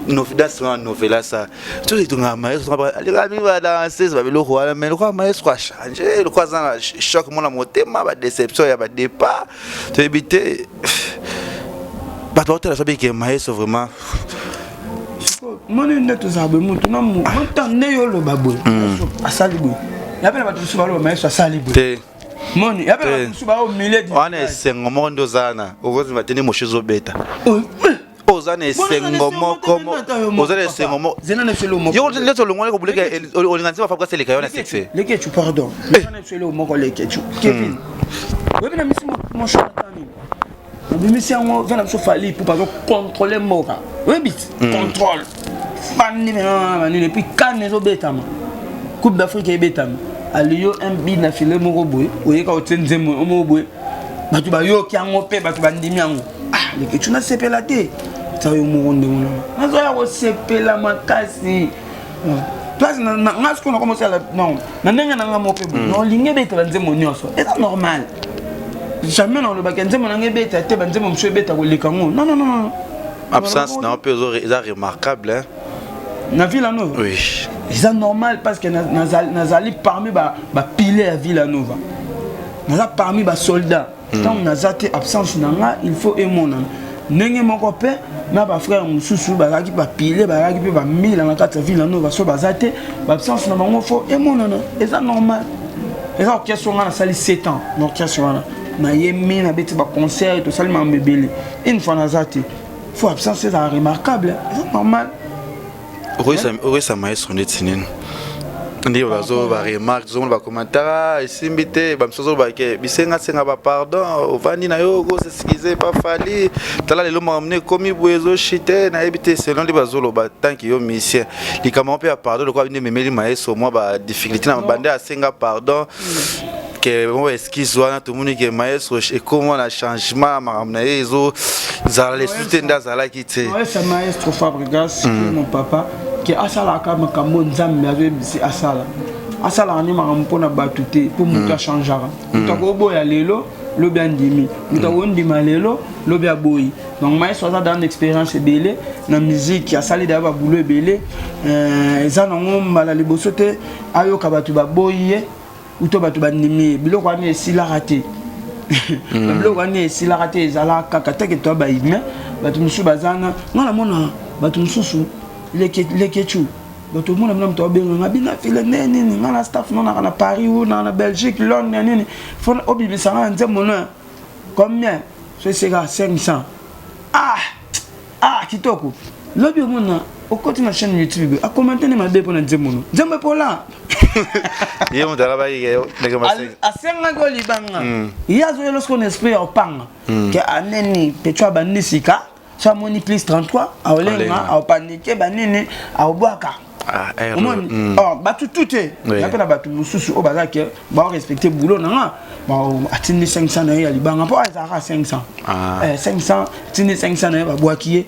novidasi wana, novela sa tozitongaka maestro aleka mingi, badanseuse, babiloko wana, mais lokola maestro achange, lokola aza na choc mona motema, badéception ya badépart, toyebi te. Bato baotala so bike maestro vraiment. Moni nde tozala boye, motu na moto nde yo oloba boye asali boye, ya mpe na bato mosusu baloba maestro asali boye. Te. Moni ya mpe na bato mosusu bao milieu. Wana esengo moko nde oza na okozima te, nde moshe ezobeta, oza na esengo moko, oza na esengo moko. Zena na biso moko. Yo nde tolongwani kobuleka, olinga nzemba Fabrice eleka yo na succès. Lekechu, pardon, zena na biso moko. Lekechu, Kevin, oyebi na misi moshona nini nabimisi yango? Ve na biso Fally Ipupa azocontrôle mboka, oyebi ti contrôle fandi banini, et puis kane ezobetama, Coupe d'Afrique ebetama, aliyo un bi na file moko boye, oyeka otie nzembo moko boye, bato bayoki yango mpe bato bandimi yango. Ah, Lekecu, nasepela te, ta yo moko ndenge nanga nazoya kosepela makasi place nga sikoyo nakoma osala non na ndenge na nga moko mpe boye, naolingi ebeta banzembo nyonso, eza normal. Jamais nalobaki nzembo nanga ebeta te, banzembo mosusu ebeta koleka ngo. Non, non, non. Absence na mpe eza remarquable, hein? Na Villa Nova? Oui. Eza normal parce que nazali parmi bapilier ya Villa Nova, naza parmi basoldat. Ntango naza te, absence na nga il faut emonana. Ndenge moko mpe na bafrère mosusu bazalaki bapilier, bazalaki mpe bamila na kati ya Villa Nova, so baza te, baabsence na bango faut emonana, eza normal. Eza orchestre nga nasali 7 ans na orchestre wana, nayemi, nabeti baconcert, tosali makambo ebele. Une fois naza te, faut absence ezala remarquable, eza normal. Okoyesa maestro ndeti nini nde bazo baremarque, tozomona bacommentaire esimbi te, bamisusu azolobake bisengasenga bapardon, ovandi na yo okosexcuse pa Fally, tala lelo makambo ne ekomi boye, ezoshite, nayebi te. Selon nde bazoloba, tant que yo musicien, likambo mpe ya pardon lokola nde ememeli maestro mwa badifficulté na bande, asenga pardon ke mo excuse wana, tomoni ke maestro ekoma na changement, makambo na ye ezozala lisusu te nde azalaki te. Oyesa maestro Fabregas, mon papa, ke asalaka makambo Nzambe azoyebisi asala, asalaka nde makambo mpona bato te, mpo moto achangeaka. Moto akoboya lelo, lobi andimi. Moto akondima lelo, lobi aboyi. Donc maestro aza dans expérience ebele na musique, asali daya babulo ebele. Eza nango mbala liboso te ayoka bato baboyi ye uto bato bandimi ye. Biloko wana esilaka te, biloko wana esilaka te, ezalaka kaka teke to bahumain. Bato mosusu baza na nga, namona bato mosusu Lekecu, bato omona bina moto abenganga bina file nde nini, nga na staff no naka na Paris ou naka na Belgique, Londres, nini, fo obibisanga na nzembo no combien, so eseka 500. Ah ah, kitoko. Lobi omona okoti na chaîne YouTube, akomante nde mabe mpo na nzembo no, nzembo epola. Ye moto alabaki ndenge. Asengaki oyo libanga, ye azoyela sikoyo na esprit ya opanga ke aneni pecho abandi sika, so amoni plus 33 aolenga, aopanike banini, aobwaka. Omoni bato tu te ya mpe na bato mosusu oyo baza ke baorespecte boulot na nga, atindi 500 na ye ya libanga mpo ezalaka 500, 500, atindi 500 na ye, babwaki ye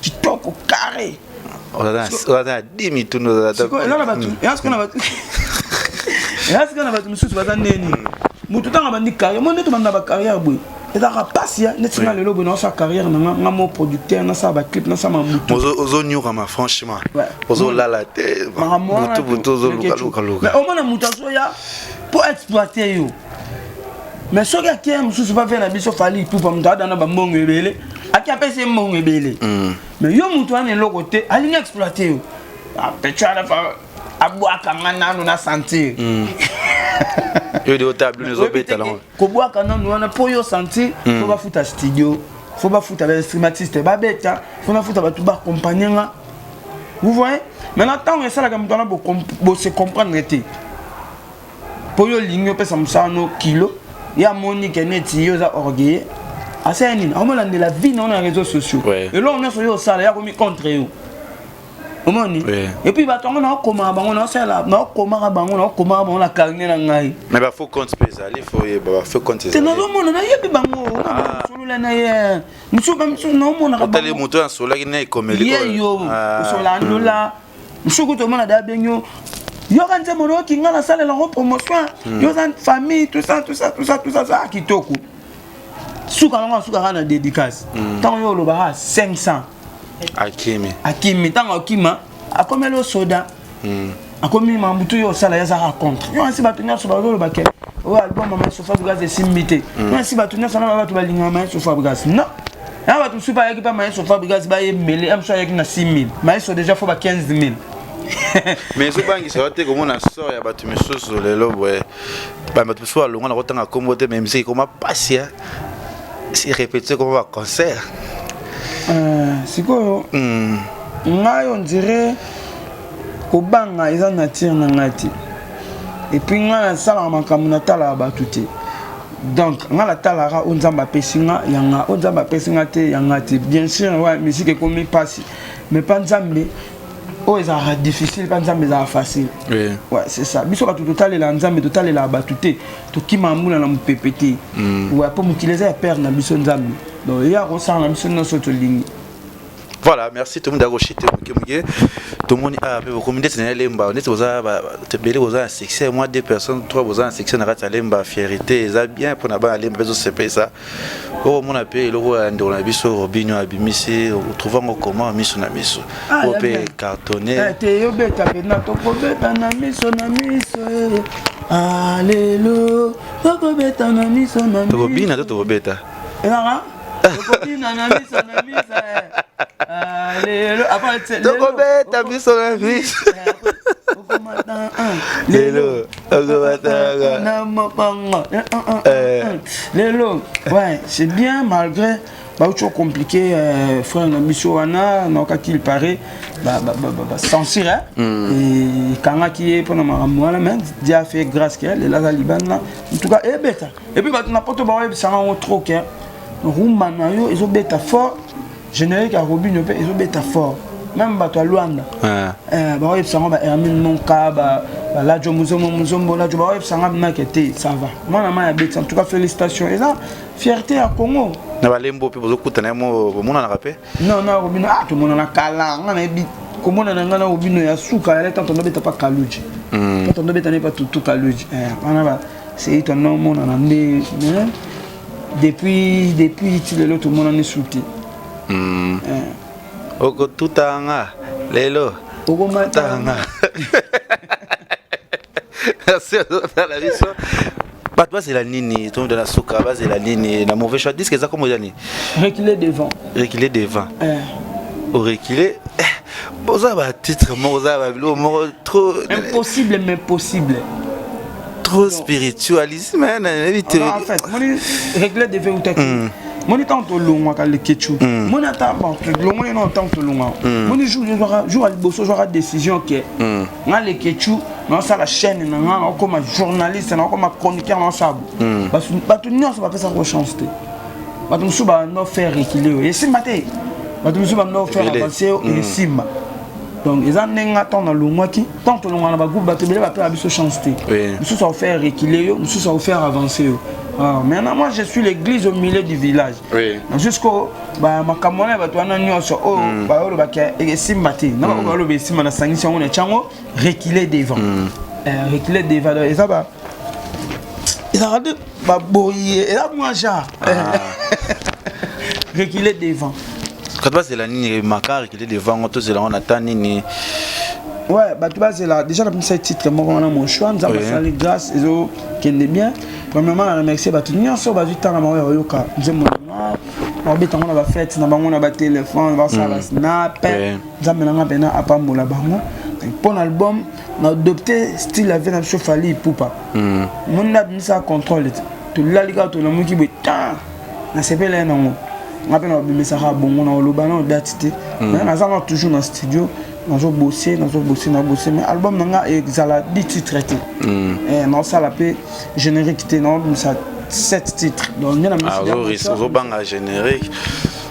kitoko carré. Oza na 10 mitundo. Eza na bato, eza sikoyo na bato mosusu baza ndeni. Motu ntango abandi carrière mo, nde tobanda bacarrière boye, ezalaka pasi ya neti nga lelo boye naosala carrière na nga, nga mo producteur, nasala baclip, nasala mamutu. Ozonyokama franchement, ozolala te butu butu, ozolukalukaluka. Omona moto azoya mpo exploite yo, mais soki akeya mosusu bave na biso Fally Ipupa, moto adana bambongo ebele, aki apesi ye mbongo ebele, mais yo moto wana eloko te, alingi exploite yo. Pecho wana abwaka nga nanu na sentir. Yo de otable ezobeta nango. Kobwaka nanu wana mpo yo sentir, fo bafuta studio, fo bafuta bainstrumentiste babeta, fo nafuta bato baaccompagne nga. Vous voyez maintenant, ntango esalaka moto wana bose comprendre te, mpo yo olingi opesa mosala no kilo. Ye amoni ke neti yo oza orgueilleux, asala nini? Akomolandela vie na yo na réseaux sociaux. Eloko nyonso yo osala, ye akomi contre yo, omoni. Et puis bato yango naokomaka bango, naosala, naokomaka bango, naokomaka bango na carnet na ngai. Mais bafaux compte mpe ezali, faut oyeba bafaux compte. Te, nazomona, nayebi bango, solola na ye mosusu, bamisusu naomonaka. Otali moto oyo asolaki na ekomeli. Ye yo osola ndola mosusu kutu omona da abengi yo, yoka nzembo nayoki, nga nasalela yango promotion, yo oza famille, tout ça, tout ça, tout ça, tout ça. Ça kitoko, suka nango asukaka na dédicace. Ntango yo olobaka 500, akimi. Akimi. Ntango akima, akomeli osoda, akomi mambutu. Yo osala, ye azaka contre yo. Asi bato nyonso bazoloba ke oyo album ya Maestro Fabregas esimbi te. Yo asi bato nyonso na bato balingaka Maestro Fabregas, non, ya bato mosusu bayaki mpa Maestro Fabregas, bayembele ya mosusu ayaki na 6 000, Maestro déjà faut ba 15 000. Mais ezobangisa yo te komona sort ya bato misusu lelo boye? Bato mosusu balongwa na kotanga nkombo te, mais misiki ekoma pasi, si répétition ekoma baconcert. Sikoyo ngai, on dirait kobanga eza nature na ngai te. Et puis ngai nasalaka makambo, natalaka bato te. Donc ngai natalaka oyo Nzambe apesi nga, yanga. Oyo Nzambe apesi nga te, yanga te. Bien sûr, ouais, musique ekomi mpasi, mais pa Nzambe oyo ezalaka difficile, mpa Nzambe ezalaka facile. Ouais, c'est ça. Biso bato totalela Nzambe, totalelaka bato te, tokima mbula na mopepe te. Ouais, mpo mokili eza ya père na biso Nzambe, donc eya kosala na biso nyonso tolingi. Voilà, merci. Tout le monde akoshite moke moke. Tomoni awa mpe bokomi ndeti na Lemba, neti boza ebele, boza na succès. Moi, deux personnes, trois, boza na succès na kati ya Lemba. Fierté eza bien mpona bana Lemba mpe ezosepelisa. Okomona mpe eloko ya ndeko na biso Robinio abimisi, otrouve yango comment, miso na miso, oyo mpe cartonné? Te, yobeta mpena, tokobeta na miso na miso, alelo tokobeta na miso na. Tokobina to tokobeta? Ezaka tokobina na miso na miso, lelo. Tokobeta miso na miso, lelo okomataka na mokongo, lelo. Ouais, c'est bien, malgré bauti compliqué, frère na biso wana naokaki, il paraît bacensure ekangaki ye mpona makambo wana, mais Dieu a fait grâce ke lelo aza libanda. En tout cas ebeta. Et puis bato na poto baoyebisanga yango trop ke rumba na yo ezobeta fort, générique ya Robinio mpe ezobeta fort. Même bato ya Lwanda baoyebisanga, ba Hermine Monka, balajo Muzombo, Muzombo Lajo, baoyebisanga nake te, ça va, mwana ma ya beti. En tout cas félicitations, eza fierté ya Congo. Na balembo mpe bozokutana ye mo, bomonanaka mpe? Non, na Robino, ah, tomonana kala. Nga nayebi komonana nga na Robino ya suka yale tanto ndobeta pa Kaluji, tanto ndobeta ne pa Tutu Kaluji wana ba sei tonomonana nde. Mais depuis ti lelo tomonani su te. Okotutanga lelo. Okomatanga. Merci. Ozotala biso, bato bazela nini? Tomoda na suka, bazela nini na mauvais choix? Disque eza kombo eza nini? Reculer devant. Reculer devant. Oreculer, boza batitre moko, oza babiloko moko trop. Impossible mais possible. Trop spiritualisme, nayebi te. En fait, moni reculer devant utaki, moni ntango tolongwaka Lekechu, moni ata bon, tolongwani no, ntango tolongwaka, moni jour jour ya liboso ozwaka décision ke nga Lekechu naosala chaîne na nga, naokoma journaliste, naokoma chroniqueur, naosala bo, bato nyonso bapesaka chance te. Bato mosusu bando faire reculer oyo esimba te, bato mosusu bando faire avancer oyo esimba. Donc eza ndenge nga ntango nalongwaki, ntango tolongwa na bagroupe, bato ebele bapesa biso chance te. Mosusu aofaire reculer yo, mosusu aofaire avancer yo. Ah, maintenant moi je suis l'église au milieu du village. Jusqu'au makambo wana ya bato wana nyonso oyo bayolobaka esimba te, na baoyo bayoloba esimba, nasangisi yango na tiango reculer devant. Reculer devant, donc eza ba ezalaka nde baboye, eza mwa genre reculer devant. Bato bazela nini maka reculer devant ngo? Tozela ngo na ta nini? Ouais, bato bazela déjà napemisa titre moko wana, mon choix. Nzambe asali grâce, ezokende bien. Premièrement na remercier bato nyonso bazwi ntango na bango ya koyoka nzembo na nga, babeta yango na bafete na bango, na batelefone, basala basnap. Nzambe na nga mpena apambola bango. Mpo na album, na adopte style ave na biso Fally Ipupa. Moni nde abimisaka contrôle te, tolali kaka, tolamuki boye, tan nasepela ye nango. Nga mpe na babimisaka bongo, na koloba na date te, mais naza na toujours na studio, nazobose, nazobose, nabose. Mais album na nga ezala 10 titre te. Naosala mpe générique te, naobimisa. 7 titres. Donc nde na ozobanga générique.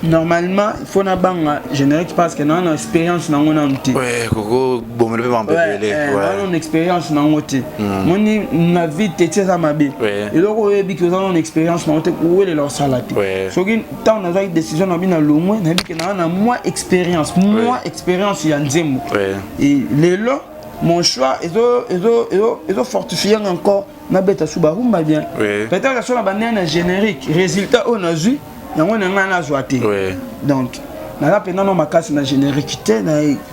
Normalement, il faut nabanga générique parce que naa na expérience nango nanu te. Bomelo mpe mambo ebele. Naa na expérience nango te. Moni na vie te ti eza mabe. Eloko oyebi ke oza nano expérience nango te, kowelela osala te. Soki ntango nazwaki décision na bino longwe, nayebi ke naa na mwa expérience, mwa expérience ya nzembo. Et lelo mon choix ezo fortifie encore, nabeta su barumba bien. Peut-être so na bandenge na générique, résultat oyo nazwi yango na ngai nazwa te. Donc naza mpenza no makasi na générique te,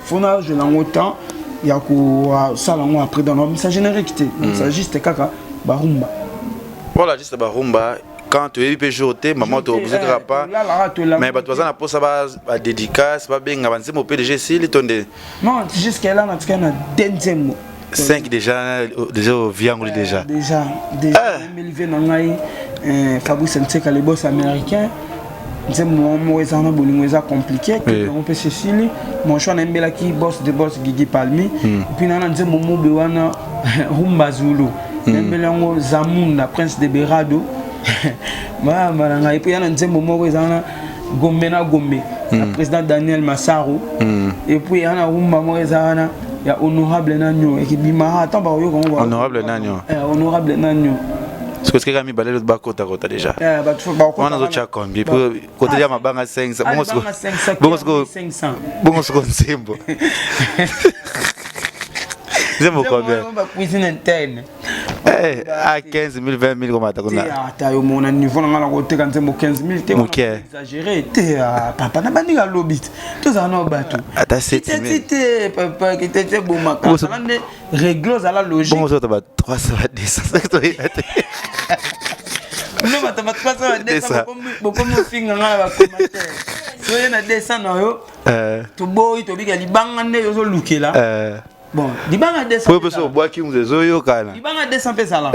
faut nazwela yango temps ya kosala yango après. Donc nabimisa générique te, nabimisa juste kaka barumba. Voilà, juste barumba. Quand toyebi mpe jour te, mama, tobouge kaka pa, mais bato baza na mposa badédicace, babenga banzembo mpe déjà esili to nde? Non, jusque là natikali na deux nzembo. 5 déjà, déjà oviangoli déjà. Déjà, déjà nayembeli ve na ngai Fabrice Nseka, le boss américain, nzembo moko eza na bolingo, eza compliqué yango mpe cecili mon choix. Nayembelaki boss de boss Gigi Palmi. Et puis naa na nzembo mobe wana, Rumba Zulu, nayembeli yango Zamunda, Prince de Berado, mayamba na ngai. Et puis ya na nzembo moko eza wana, Gombe na Gombe, na président Daniel Masaro. Et puis ya na rumba moko eza wana ya Honorable Nanio, ekibimaka ata bakoyoka ngo. Honorable Nanio. Honorable Nanio. Soki kaka mibale bakotakota déjà wana, azotya combien kote ya mabanga? 500. Bongo siko nzembo, nzembo combien? Cuisine interne. A 15 000, 20 000 komata kuna. Ata yo mona niveau na nga na koteka nzembo 15 000 te. Moke. Exagéré te, papa, na bandika lobi te, tozala na bato. Ata 7 000. Te papa, kitete ebomaka, ozala nde règle, ozala logique. Bongo sota ba 300, ba 200 toyeba te. No bato ba 300, ba 200, bokomi ofinga nga na bacommentaire. Soye na 200 na yo, toboyi, tobika libanga nde ozolukela. Bon, libanga 200. Po mpe so obwaki mutu, ezoyokana. Libanga 200 mpe ezala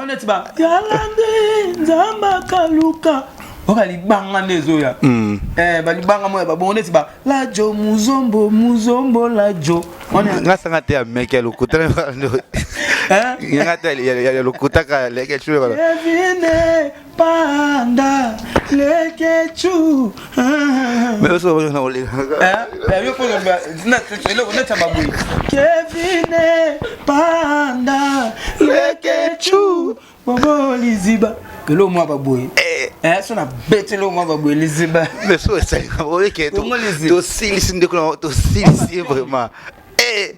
no neti ba yala nde Nzambe akaluka oka libanga nde ezoya. Balibanga moya babongo neti ba lajo muzombo muzombo lajo. Nga sanga te ya meke ya lokuta, nga te ya lokuta kaka leke. Kevine panda lekechu. Mais oso na olekaka. Eloko neti ya baboyi, Kevine panda lekechu bobo liziba, eloko mwa baboye so na beti, eloko mwa baboye liziba. Mais so esalika oyeke, tosilisi ndeko na tosilisi vraiment.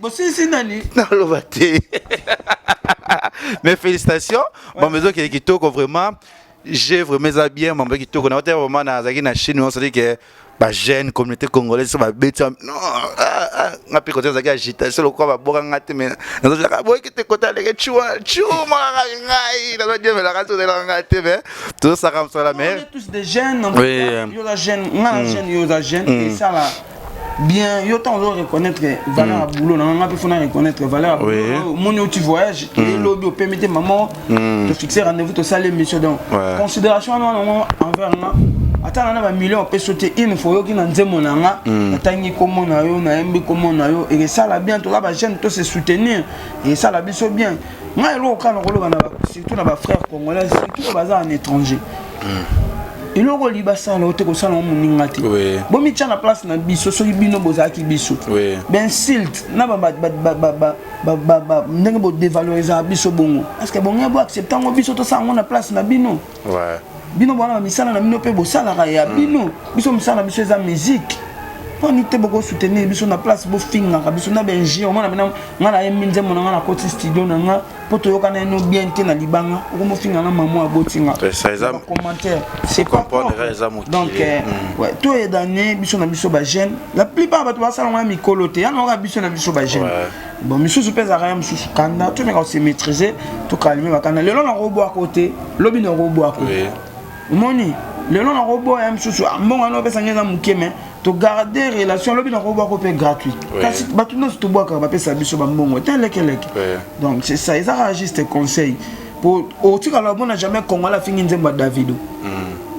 Bosilisi nani? Naloba te, mais félicitations, mambo ezokende kitoko vraiment. J'ai vraiment, eza bien, mambo kitoko na otala vraiment. Nazalaki na Chine nyonso, c'est que bajeune communauté congolaise so babeti non, nga mpe kote azalaki agitation lokola baboka nga te, mais nazozalaka boyeki te kota aleke cua cumakaka ngai, nazodiemelaka sozelaka nga te, mais tozosaka mosala mais On est tous des jeunes. Yo oza jeune, nga na jeune, yo oza jeune, esala bien. Yo ntango ozo reconnaître valeur ya boulot na nga, mpe fona reconnaître valeur ya boulot. Omoni oyo, tu voyage, elobi opemi te, mama, tofixe rendez-vous, tosala émission. Donc considération wana wana envers nga, ata na bamillion opesi te, une fois oyoki na nzembo na nga, natangi kombo na yo, nayembi kombo na yo, ekesala bien. Toza bajeune, to se soutenir, ekesala biso bien. Ngai eloko kaka nakoloba, surtout na bafrère congolais, surtout oyo baza en étranger, eloko olingi basala te, kosala ngo moninga te. Bomitya na place na biso. Soki bino bozalaki biso, bainsulte na ndenge bodévalorisaka biso bongo, parce que bongo boaccepte yango, biso tosala yango na place na bino. Bino bwana, bamisala na bino mpe bosalaka ya bino, biso mosala na biso eza musique. Mponi te bokosoutenir biso na place bofingaka biso na bainjure? Omona bino, nga nayembi nzembo na nga, nakoti studio na nga mpo toyokana eno bien te, na libanga okomofinga na mama abotinga, commentaire, c'est pas propre. Donc ouais, toyedane biso na biso bajeune. La plupart bato basala ngo ya mikolo te, yana oka biso na biso bajeune. Bon, misusu mpe ezalaka ya mosusu kanda, tomeka kose maîtriser, tokalme bakanda. Lelo nakobwako te, lobi nakobwako. Omoni, lelo nakoboya mosusu, mbongo wana opesanga eza moke, mais togarde relation. Lobi nakobwako mpe gratuit, kasi bato nyonso tobwakaka bapesa biso bambongo te, lekeleke. Donc c'est ça, ezaka juste conseil po otikala omona jamais Congolais afingi nzembo ya Davido.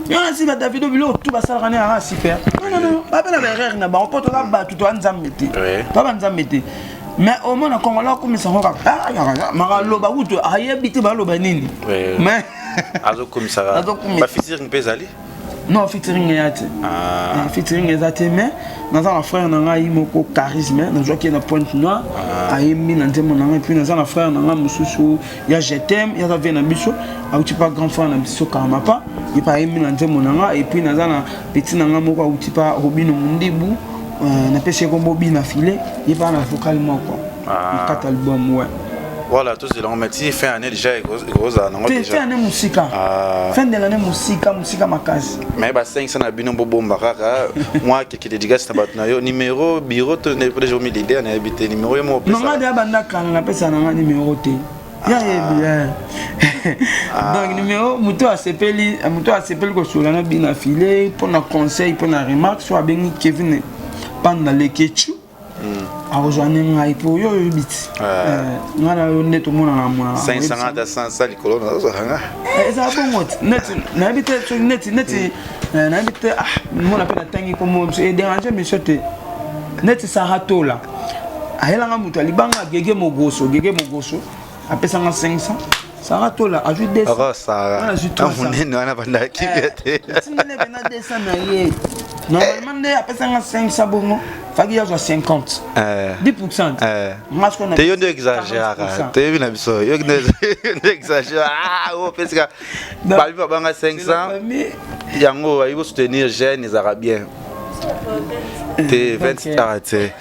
Yo na si badavido, biloko tu basalaka ne yaka super. Non, non, non, bape na baerreur na bango, mpo toza bato, toza Nzambe te, toza banzambe te. Mais omona Congolais akomisa yango kaka makaloba kutu ayebi te baloba nini, mais azokomisaka. Bafeaturing mpe ezali? Non, featuring eya te. Featuring eza te, mais naza na frère na ngai moko, Charisme, nazwaki ye na Pointe Noire, ayembi na nzembo na ngai. Puis naza na frère na ngai mosusu ya Jetem, yaza vie na biso, auti pa grand frère na biso Karmapa, ye mpe ayembi na nzembo na ngai. Et puis naza na petit na ngai moko auti pa Robino Mundibu, napesi ye kombo Bina File, ye mpe na vocal moko na kati album, ouais. Voilà, tozela ngo, mais ti fin année déjà ekozala nango. Te, fin année mosika, fin de l'année mosika, mosika makasi. Mais ba 500 na bino bobomba kaka mwa quelques dédicaces na bato na yo, numéro bureau to déjà omi leader nayebi te, numéro yo moko. Non, nga deya banda kala napesa nanga numéro te, ya yebi. Donc numéro, moto asepeli kosola na Bina File mpona conseil, mpona remarque, so abengi Kevin Panda Lekechu, akozwa nde ngai, mpo yo oyebi ti ngai na yo nde tomonana monana. 500 ata 100 likolo nazozwaka. Ezala bongo ti neti nayebi te, soki neti nayebi te, mona mpe natangi kombo edérange monsieur te. Neti Sara Tola ayelanga moto alibanga Gege Mogoso, Gege Mogoso apesanga 500, Sara Tola azwi 200 monene wana bandaki te. Tindele pena 200 na ye. Normalement nde apesanga 500, bongo faki yazwa 50, 10. Te, yo nde exagéraka, toyebi na biso, yo nde exagère. Opesika babi babanga 500 yango bayi kosoutenir jeune, ezalaka bien te, 20 ah te.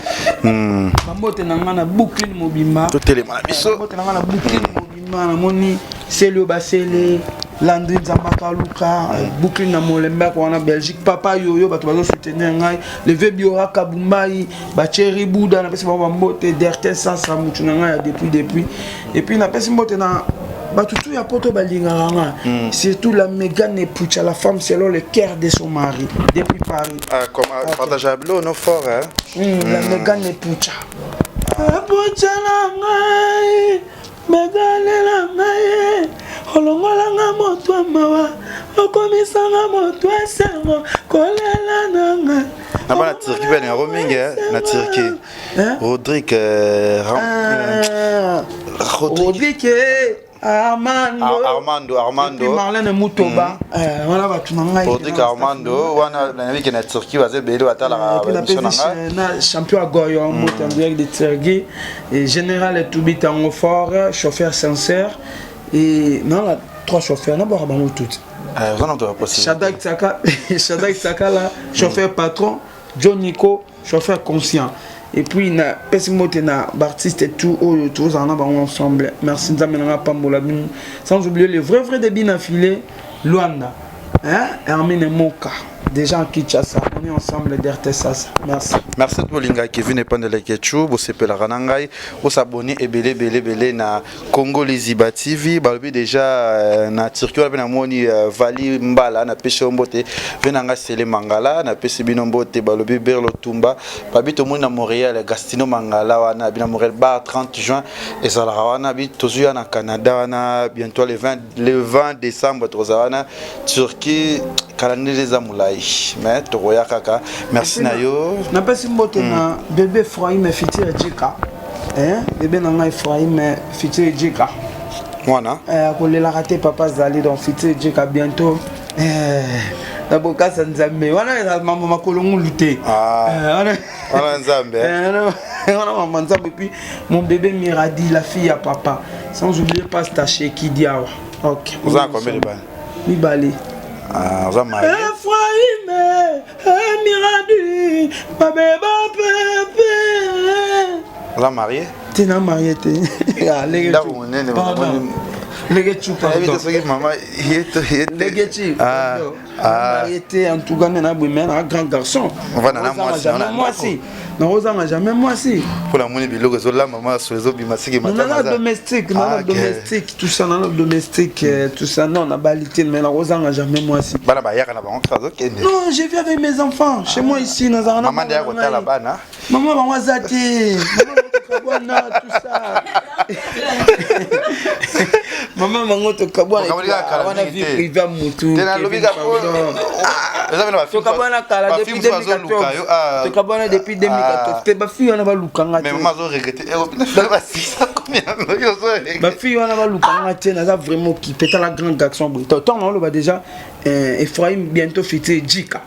Bambote na nga na Brooklyn mobimba. Totelema na biso. Bambote na nga na Brooklyn mobimba, namoni seli oyo basele Landri Nzambaka Luka, Brooklyn na Molenbeek wana, Belgique, papa yoyo, bato bazosoutenir ngai, leve Biora Kabumbai, bacheri Buda, napesi bango bambote, Dertin Sasa, mutu na ngai ya depuis. Et puis napesi mbote na bato tu ya poto balingaka nga, surtout la Mégane Epucha, la femme selon le cœur de son mari, depuis Paris. Ah, comme okay. Partage à no fort, hein. La Mégane Epucha, Epucha na ngai, Megane na ngai, olongolanga moto ya mawa, okomisanga moto esengo, kolela na ngai. Na bana Turquie mpe yango mingi, na Turquie Rodrigue. Rodrigue Armando. Armando, Armando. Marlène Mutoba, wana bato na ngai. Rodrigue Armando wana nayebi ke na Turquie baza ebele batalaka émission na ngai. Na champion agoyo moto en direct de Turquie, et général Tubi Tango Fort, chauffeur sincère, et non, trois chauffeurs na bwaka bango toutes. Oza na moto ya possible. Shadak Tsaka, Shadak Tsakala, chauffeur patron, John Nico, chauffeur conscient. Et puis na pesi mbote na baartiste tout oyo tozala na bango ensemble. Merci, Nzambe nanga pambola bino. Sans oublier le vrai vrai de Bina Filet Luanda, hein, Hermine Moka, déjà en Kinshasa, on est ensemble d'RT Sasa. Merci. Merci bolinga Kevin Epandeleke Chu, bosepelaka na ngai, bosabonner ebele ebele ebele na Congo Liziba TV. Balobi déjà na Turquie wana mpe namoni Vali Mbala, napesi yo mbote ve na ngai, Sele Mangala, napesi bino mbote. Balobi Berlo Tumba, babi tomoni na Montréal, Gastino Mangala wana abi na Montréal bar 30 juin ezalaka wana. Bi tozwi ya na Canada wana bientôt le 20, le 20 décembre tokozala wana. Turquie calendrier eza molai, mais tokoya kaka. Merci na yo. Napesi mbote na bébé Ephraim Fitir Jika, bébé na ngai Ephraim Fitir Jika. Mwana. Akolelaka te, papa azali. Donc Fitir Jika bientôt na bokasa Nzambe wana, eza mambo makolo ngulu te. Wana Nzambe. Wana mama Nzambe. Puis mon bébé Miradi, la fille à papa, sans oublier Pasteur Sheki Diawa. Ok. Oza na combien de bana? Mibale. Oza marié? Ephraim Miradi, babeba pepe. Oza marié? Te, na marié te. Ndako monene. Lege chu. Pardon, soki mama ye. Lege chi marié te. En tout cas nde na boye, mais na grand garçon. Ovanda na mwasi? Mwasi, nakozanga jamais mwasi. Mpo namoni biloko ezolamba, maso ezobima siki. Nana domestique, nana domestique, tout ça, nana domestique, tout ça. Non, nabali te, mais nakozanga jamais mwasi. Bana bayaka na bango kaka, azokende? Non, je vis avec mes enfants chez moi ici, nazala na mama nde ya kotala bana. Mama bango aza te, mama tout ça. Mama bango tokabwana wana vie privée ya mutu. Tokabwana kala depuis 2014. Tokabwana depuis 2014. Te ba fille wana baluka nga te. Mais maman azo regretter. Ba fille wana baluka nga te, naza vraiment occupé. Tala grand garçon boye. Ntango naoloba déjà Ephraim bientôt futur Jika.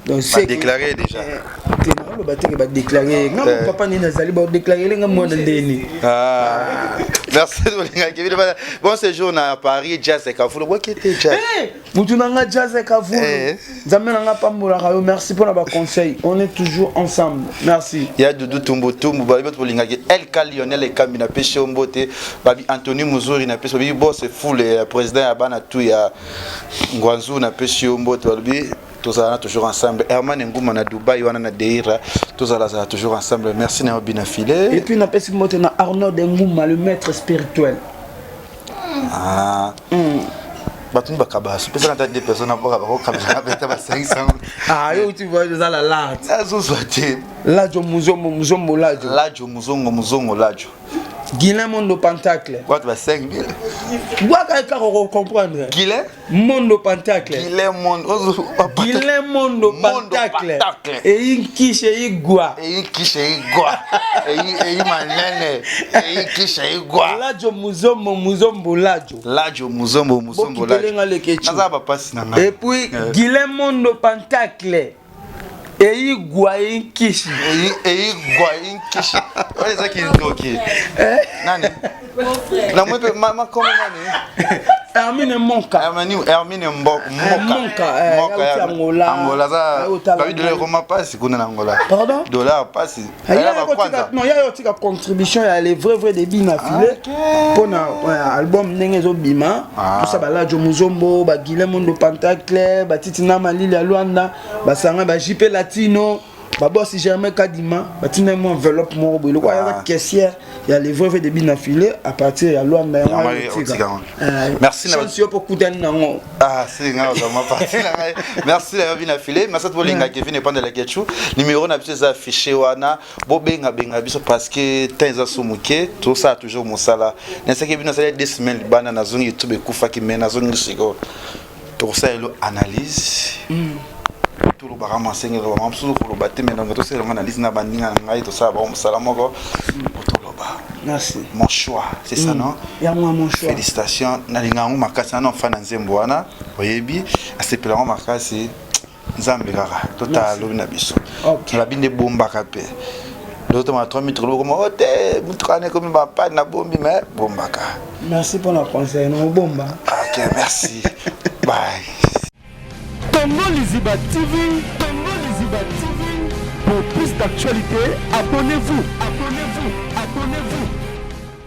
Donc c'est déclaré déjà. Te naoloba te ke badéclare nga eh. Papa nini azali badéclare nga mwana ndeni. Ah. Merci olingaki bon séjour na Paris. Jazz Kavulu, bokete Jazz. Mutu na nga Jazz Kavulu, Nzambe na nga pambolaka yo. Merci mpona baconseil, on est toujours ensemble, merci. Ya Dudu Tumbu Tumbu, babi bato bolingaki LK Lionel Ekambi, napesi yo mbote. Babi Antony Muzuri, napesi babi boss fule, président ya bana tu ya Ngwanzu, napesi yo mbote. Balobi tozala toujours ensemble. Herman Nguma na Dubai wana na Deira, tozala zala toujours ensemble. Merci na yo bina filet. Et puis napesi mbote na Arnaud de Nguma, le maître spirituel. Ah. Bato ni bakaba pesaka ata deux personnes aboka bakokabela beta ba 500. Ah, yo tu vois, eza la lart. Azozwa te. Lajo Muzombo Muzombo Lajo. Lajo Muzongo Muzongo Lajo. Guilain Mondo Pentacle. Wato ba 5000. Bwaka kaka comprendre. Guilain Mondo Pentacle. Guilain Mondo. Guilain Mondo Pentacle. Eyi nkishe eyi gwa. Eyi nkishe eyi gwa. Eyi eyi manene. Eyi nkishe eyi gwa. Lajo Muzombo Muzombo Lajo. Lajo Muzombo Muzombo Lajo. Naza ba pasi na ngai. Et puis Guilain Mondo Pentacle. Eyi gwa eyi nkishi. Eyi eyi gwa eyi nkishi. Oyo eza kindoki. Nani? Na mwe pe ma koma nani? Hermine Monka. Hermine Hermine Mboka. Monka. Monka ya Angola. Angola za babi dollar koma pasi kuna na Angola. Pardon? Dollar pasi. Non, ya yo tika contribution ya les vrais vrais débits na filet mpona album ndenge ezobima. Tout ça, balajo Muzombo, baguilin Mondo Pentacle, batiti na malili ya Lwanda, basanga ba JP Latino, babosi Germain Kadima, batina mwa enveloppe moko boye lokola aza caissière ya les vrais vrais débits na filet à partir ya Lwanda. Yango tika. Merci na chance yo mpo kutani nango. Ah, c'est nga vraiment parti na ngai. Merci na bina filet. Merci bolinga Kevin epandela Kechu. Numéro na biso eza affiché wana. Bobenga benga biso parce que temps eza so moke, tosala toujours mosala. Nasaki bino asali 2 semaines libanda, nazongi, YouTube ekufaki, mais nazongi sikoyo. Tokosala elo analyse. Tolobaka masengelo bama mosusu koloba te, mais donc tosala yango analyse na baninga na ngai, tosala bango mosala moko po toloba. Merci. Mon choix, c'est ça, non? Yango mon choix. Félicitations, nalinga yango makasi nano fa na nzembo wana, oyebi asepela yango makasi. Nzambe kaka totala lobi na biso. Nalobi nde bombaka mpe tozotoma 3 mitre lokoma o te mutuka wana ekomi bapane na bombi, mais bombaka. Merci mpona conseil na obomba. Ok, merci, bye. Congo Liziba TV, Congo Liziba TV. Pour plus d'actualités, abonnez-vous. Abonnez-vous.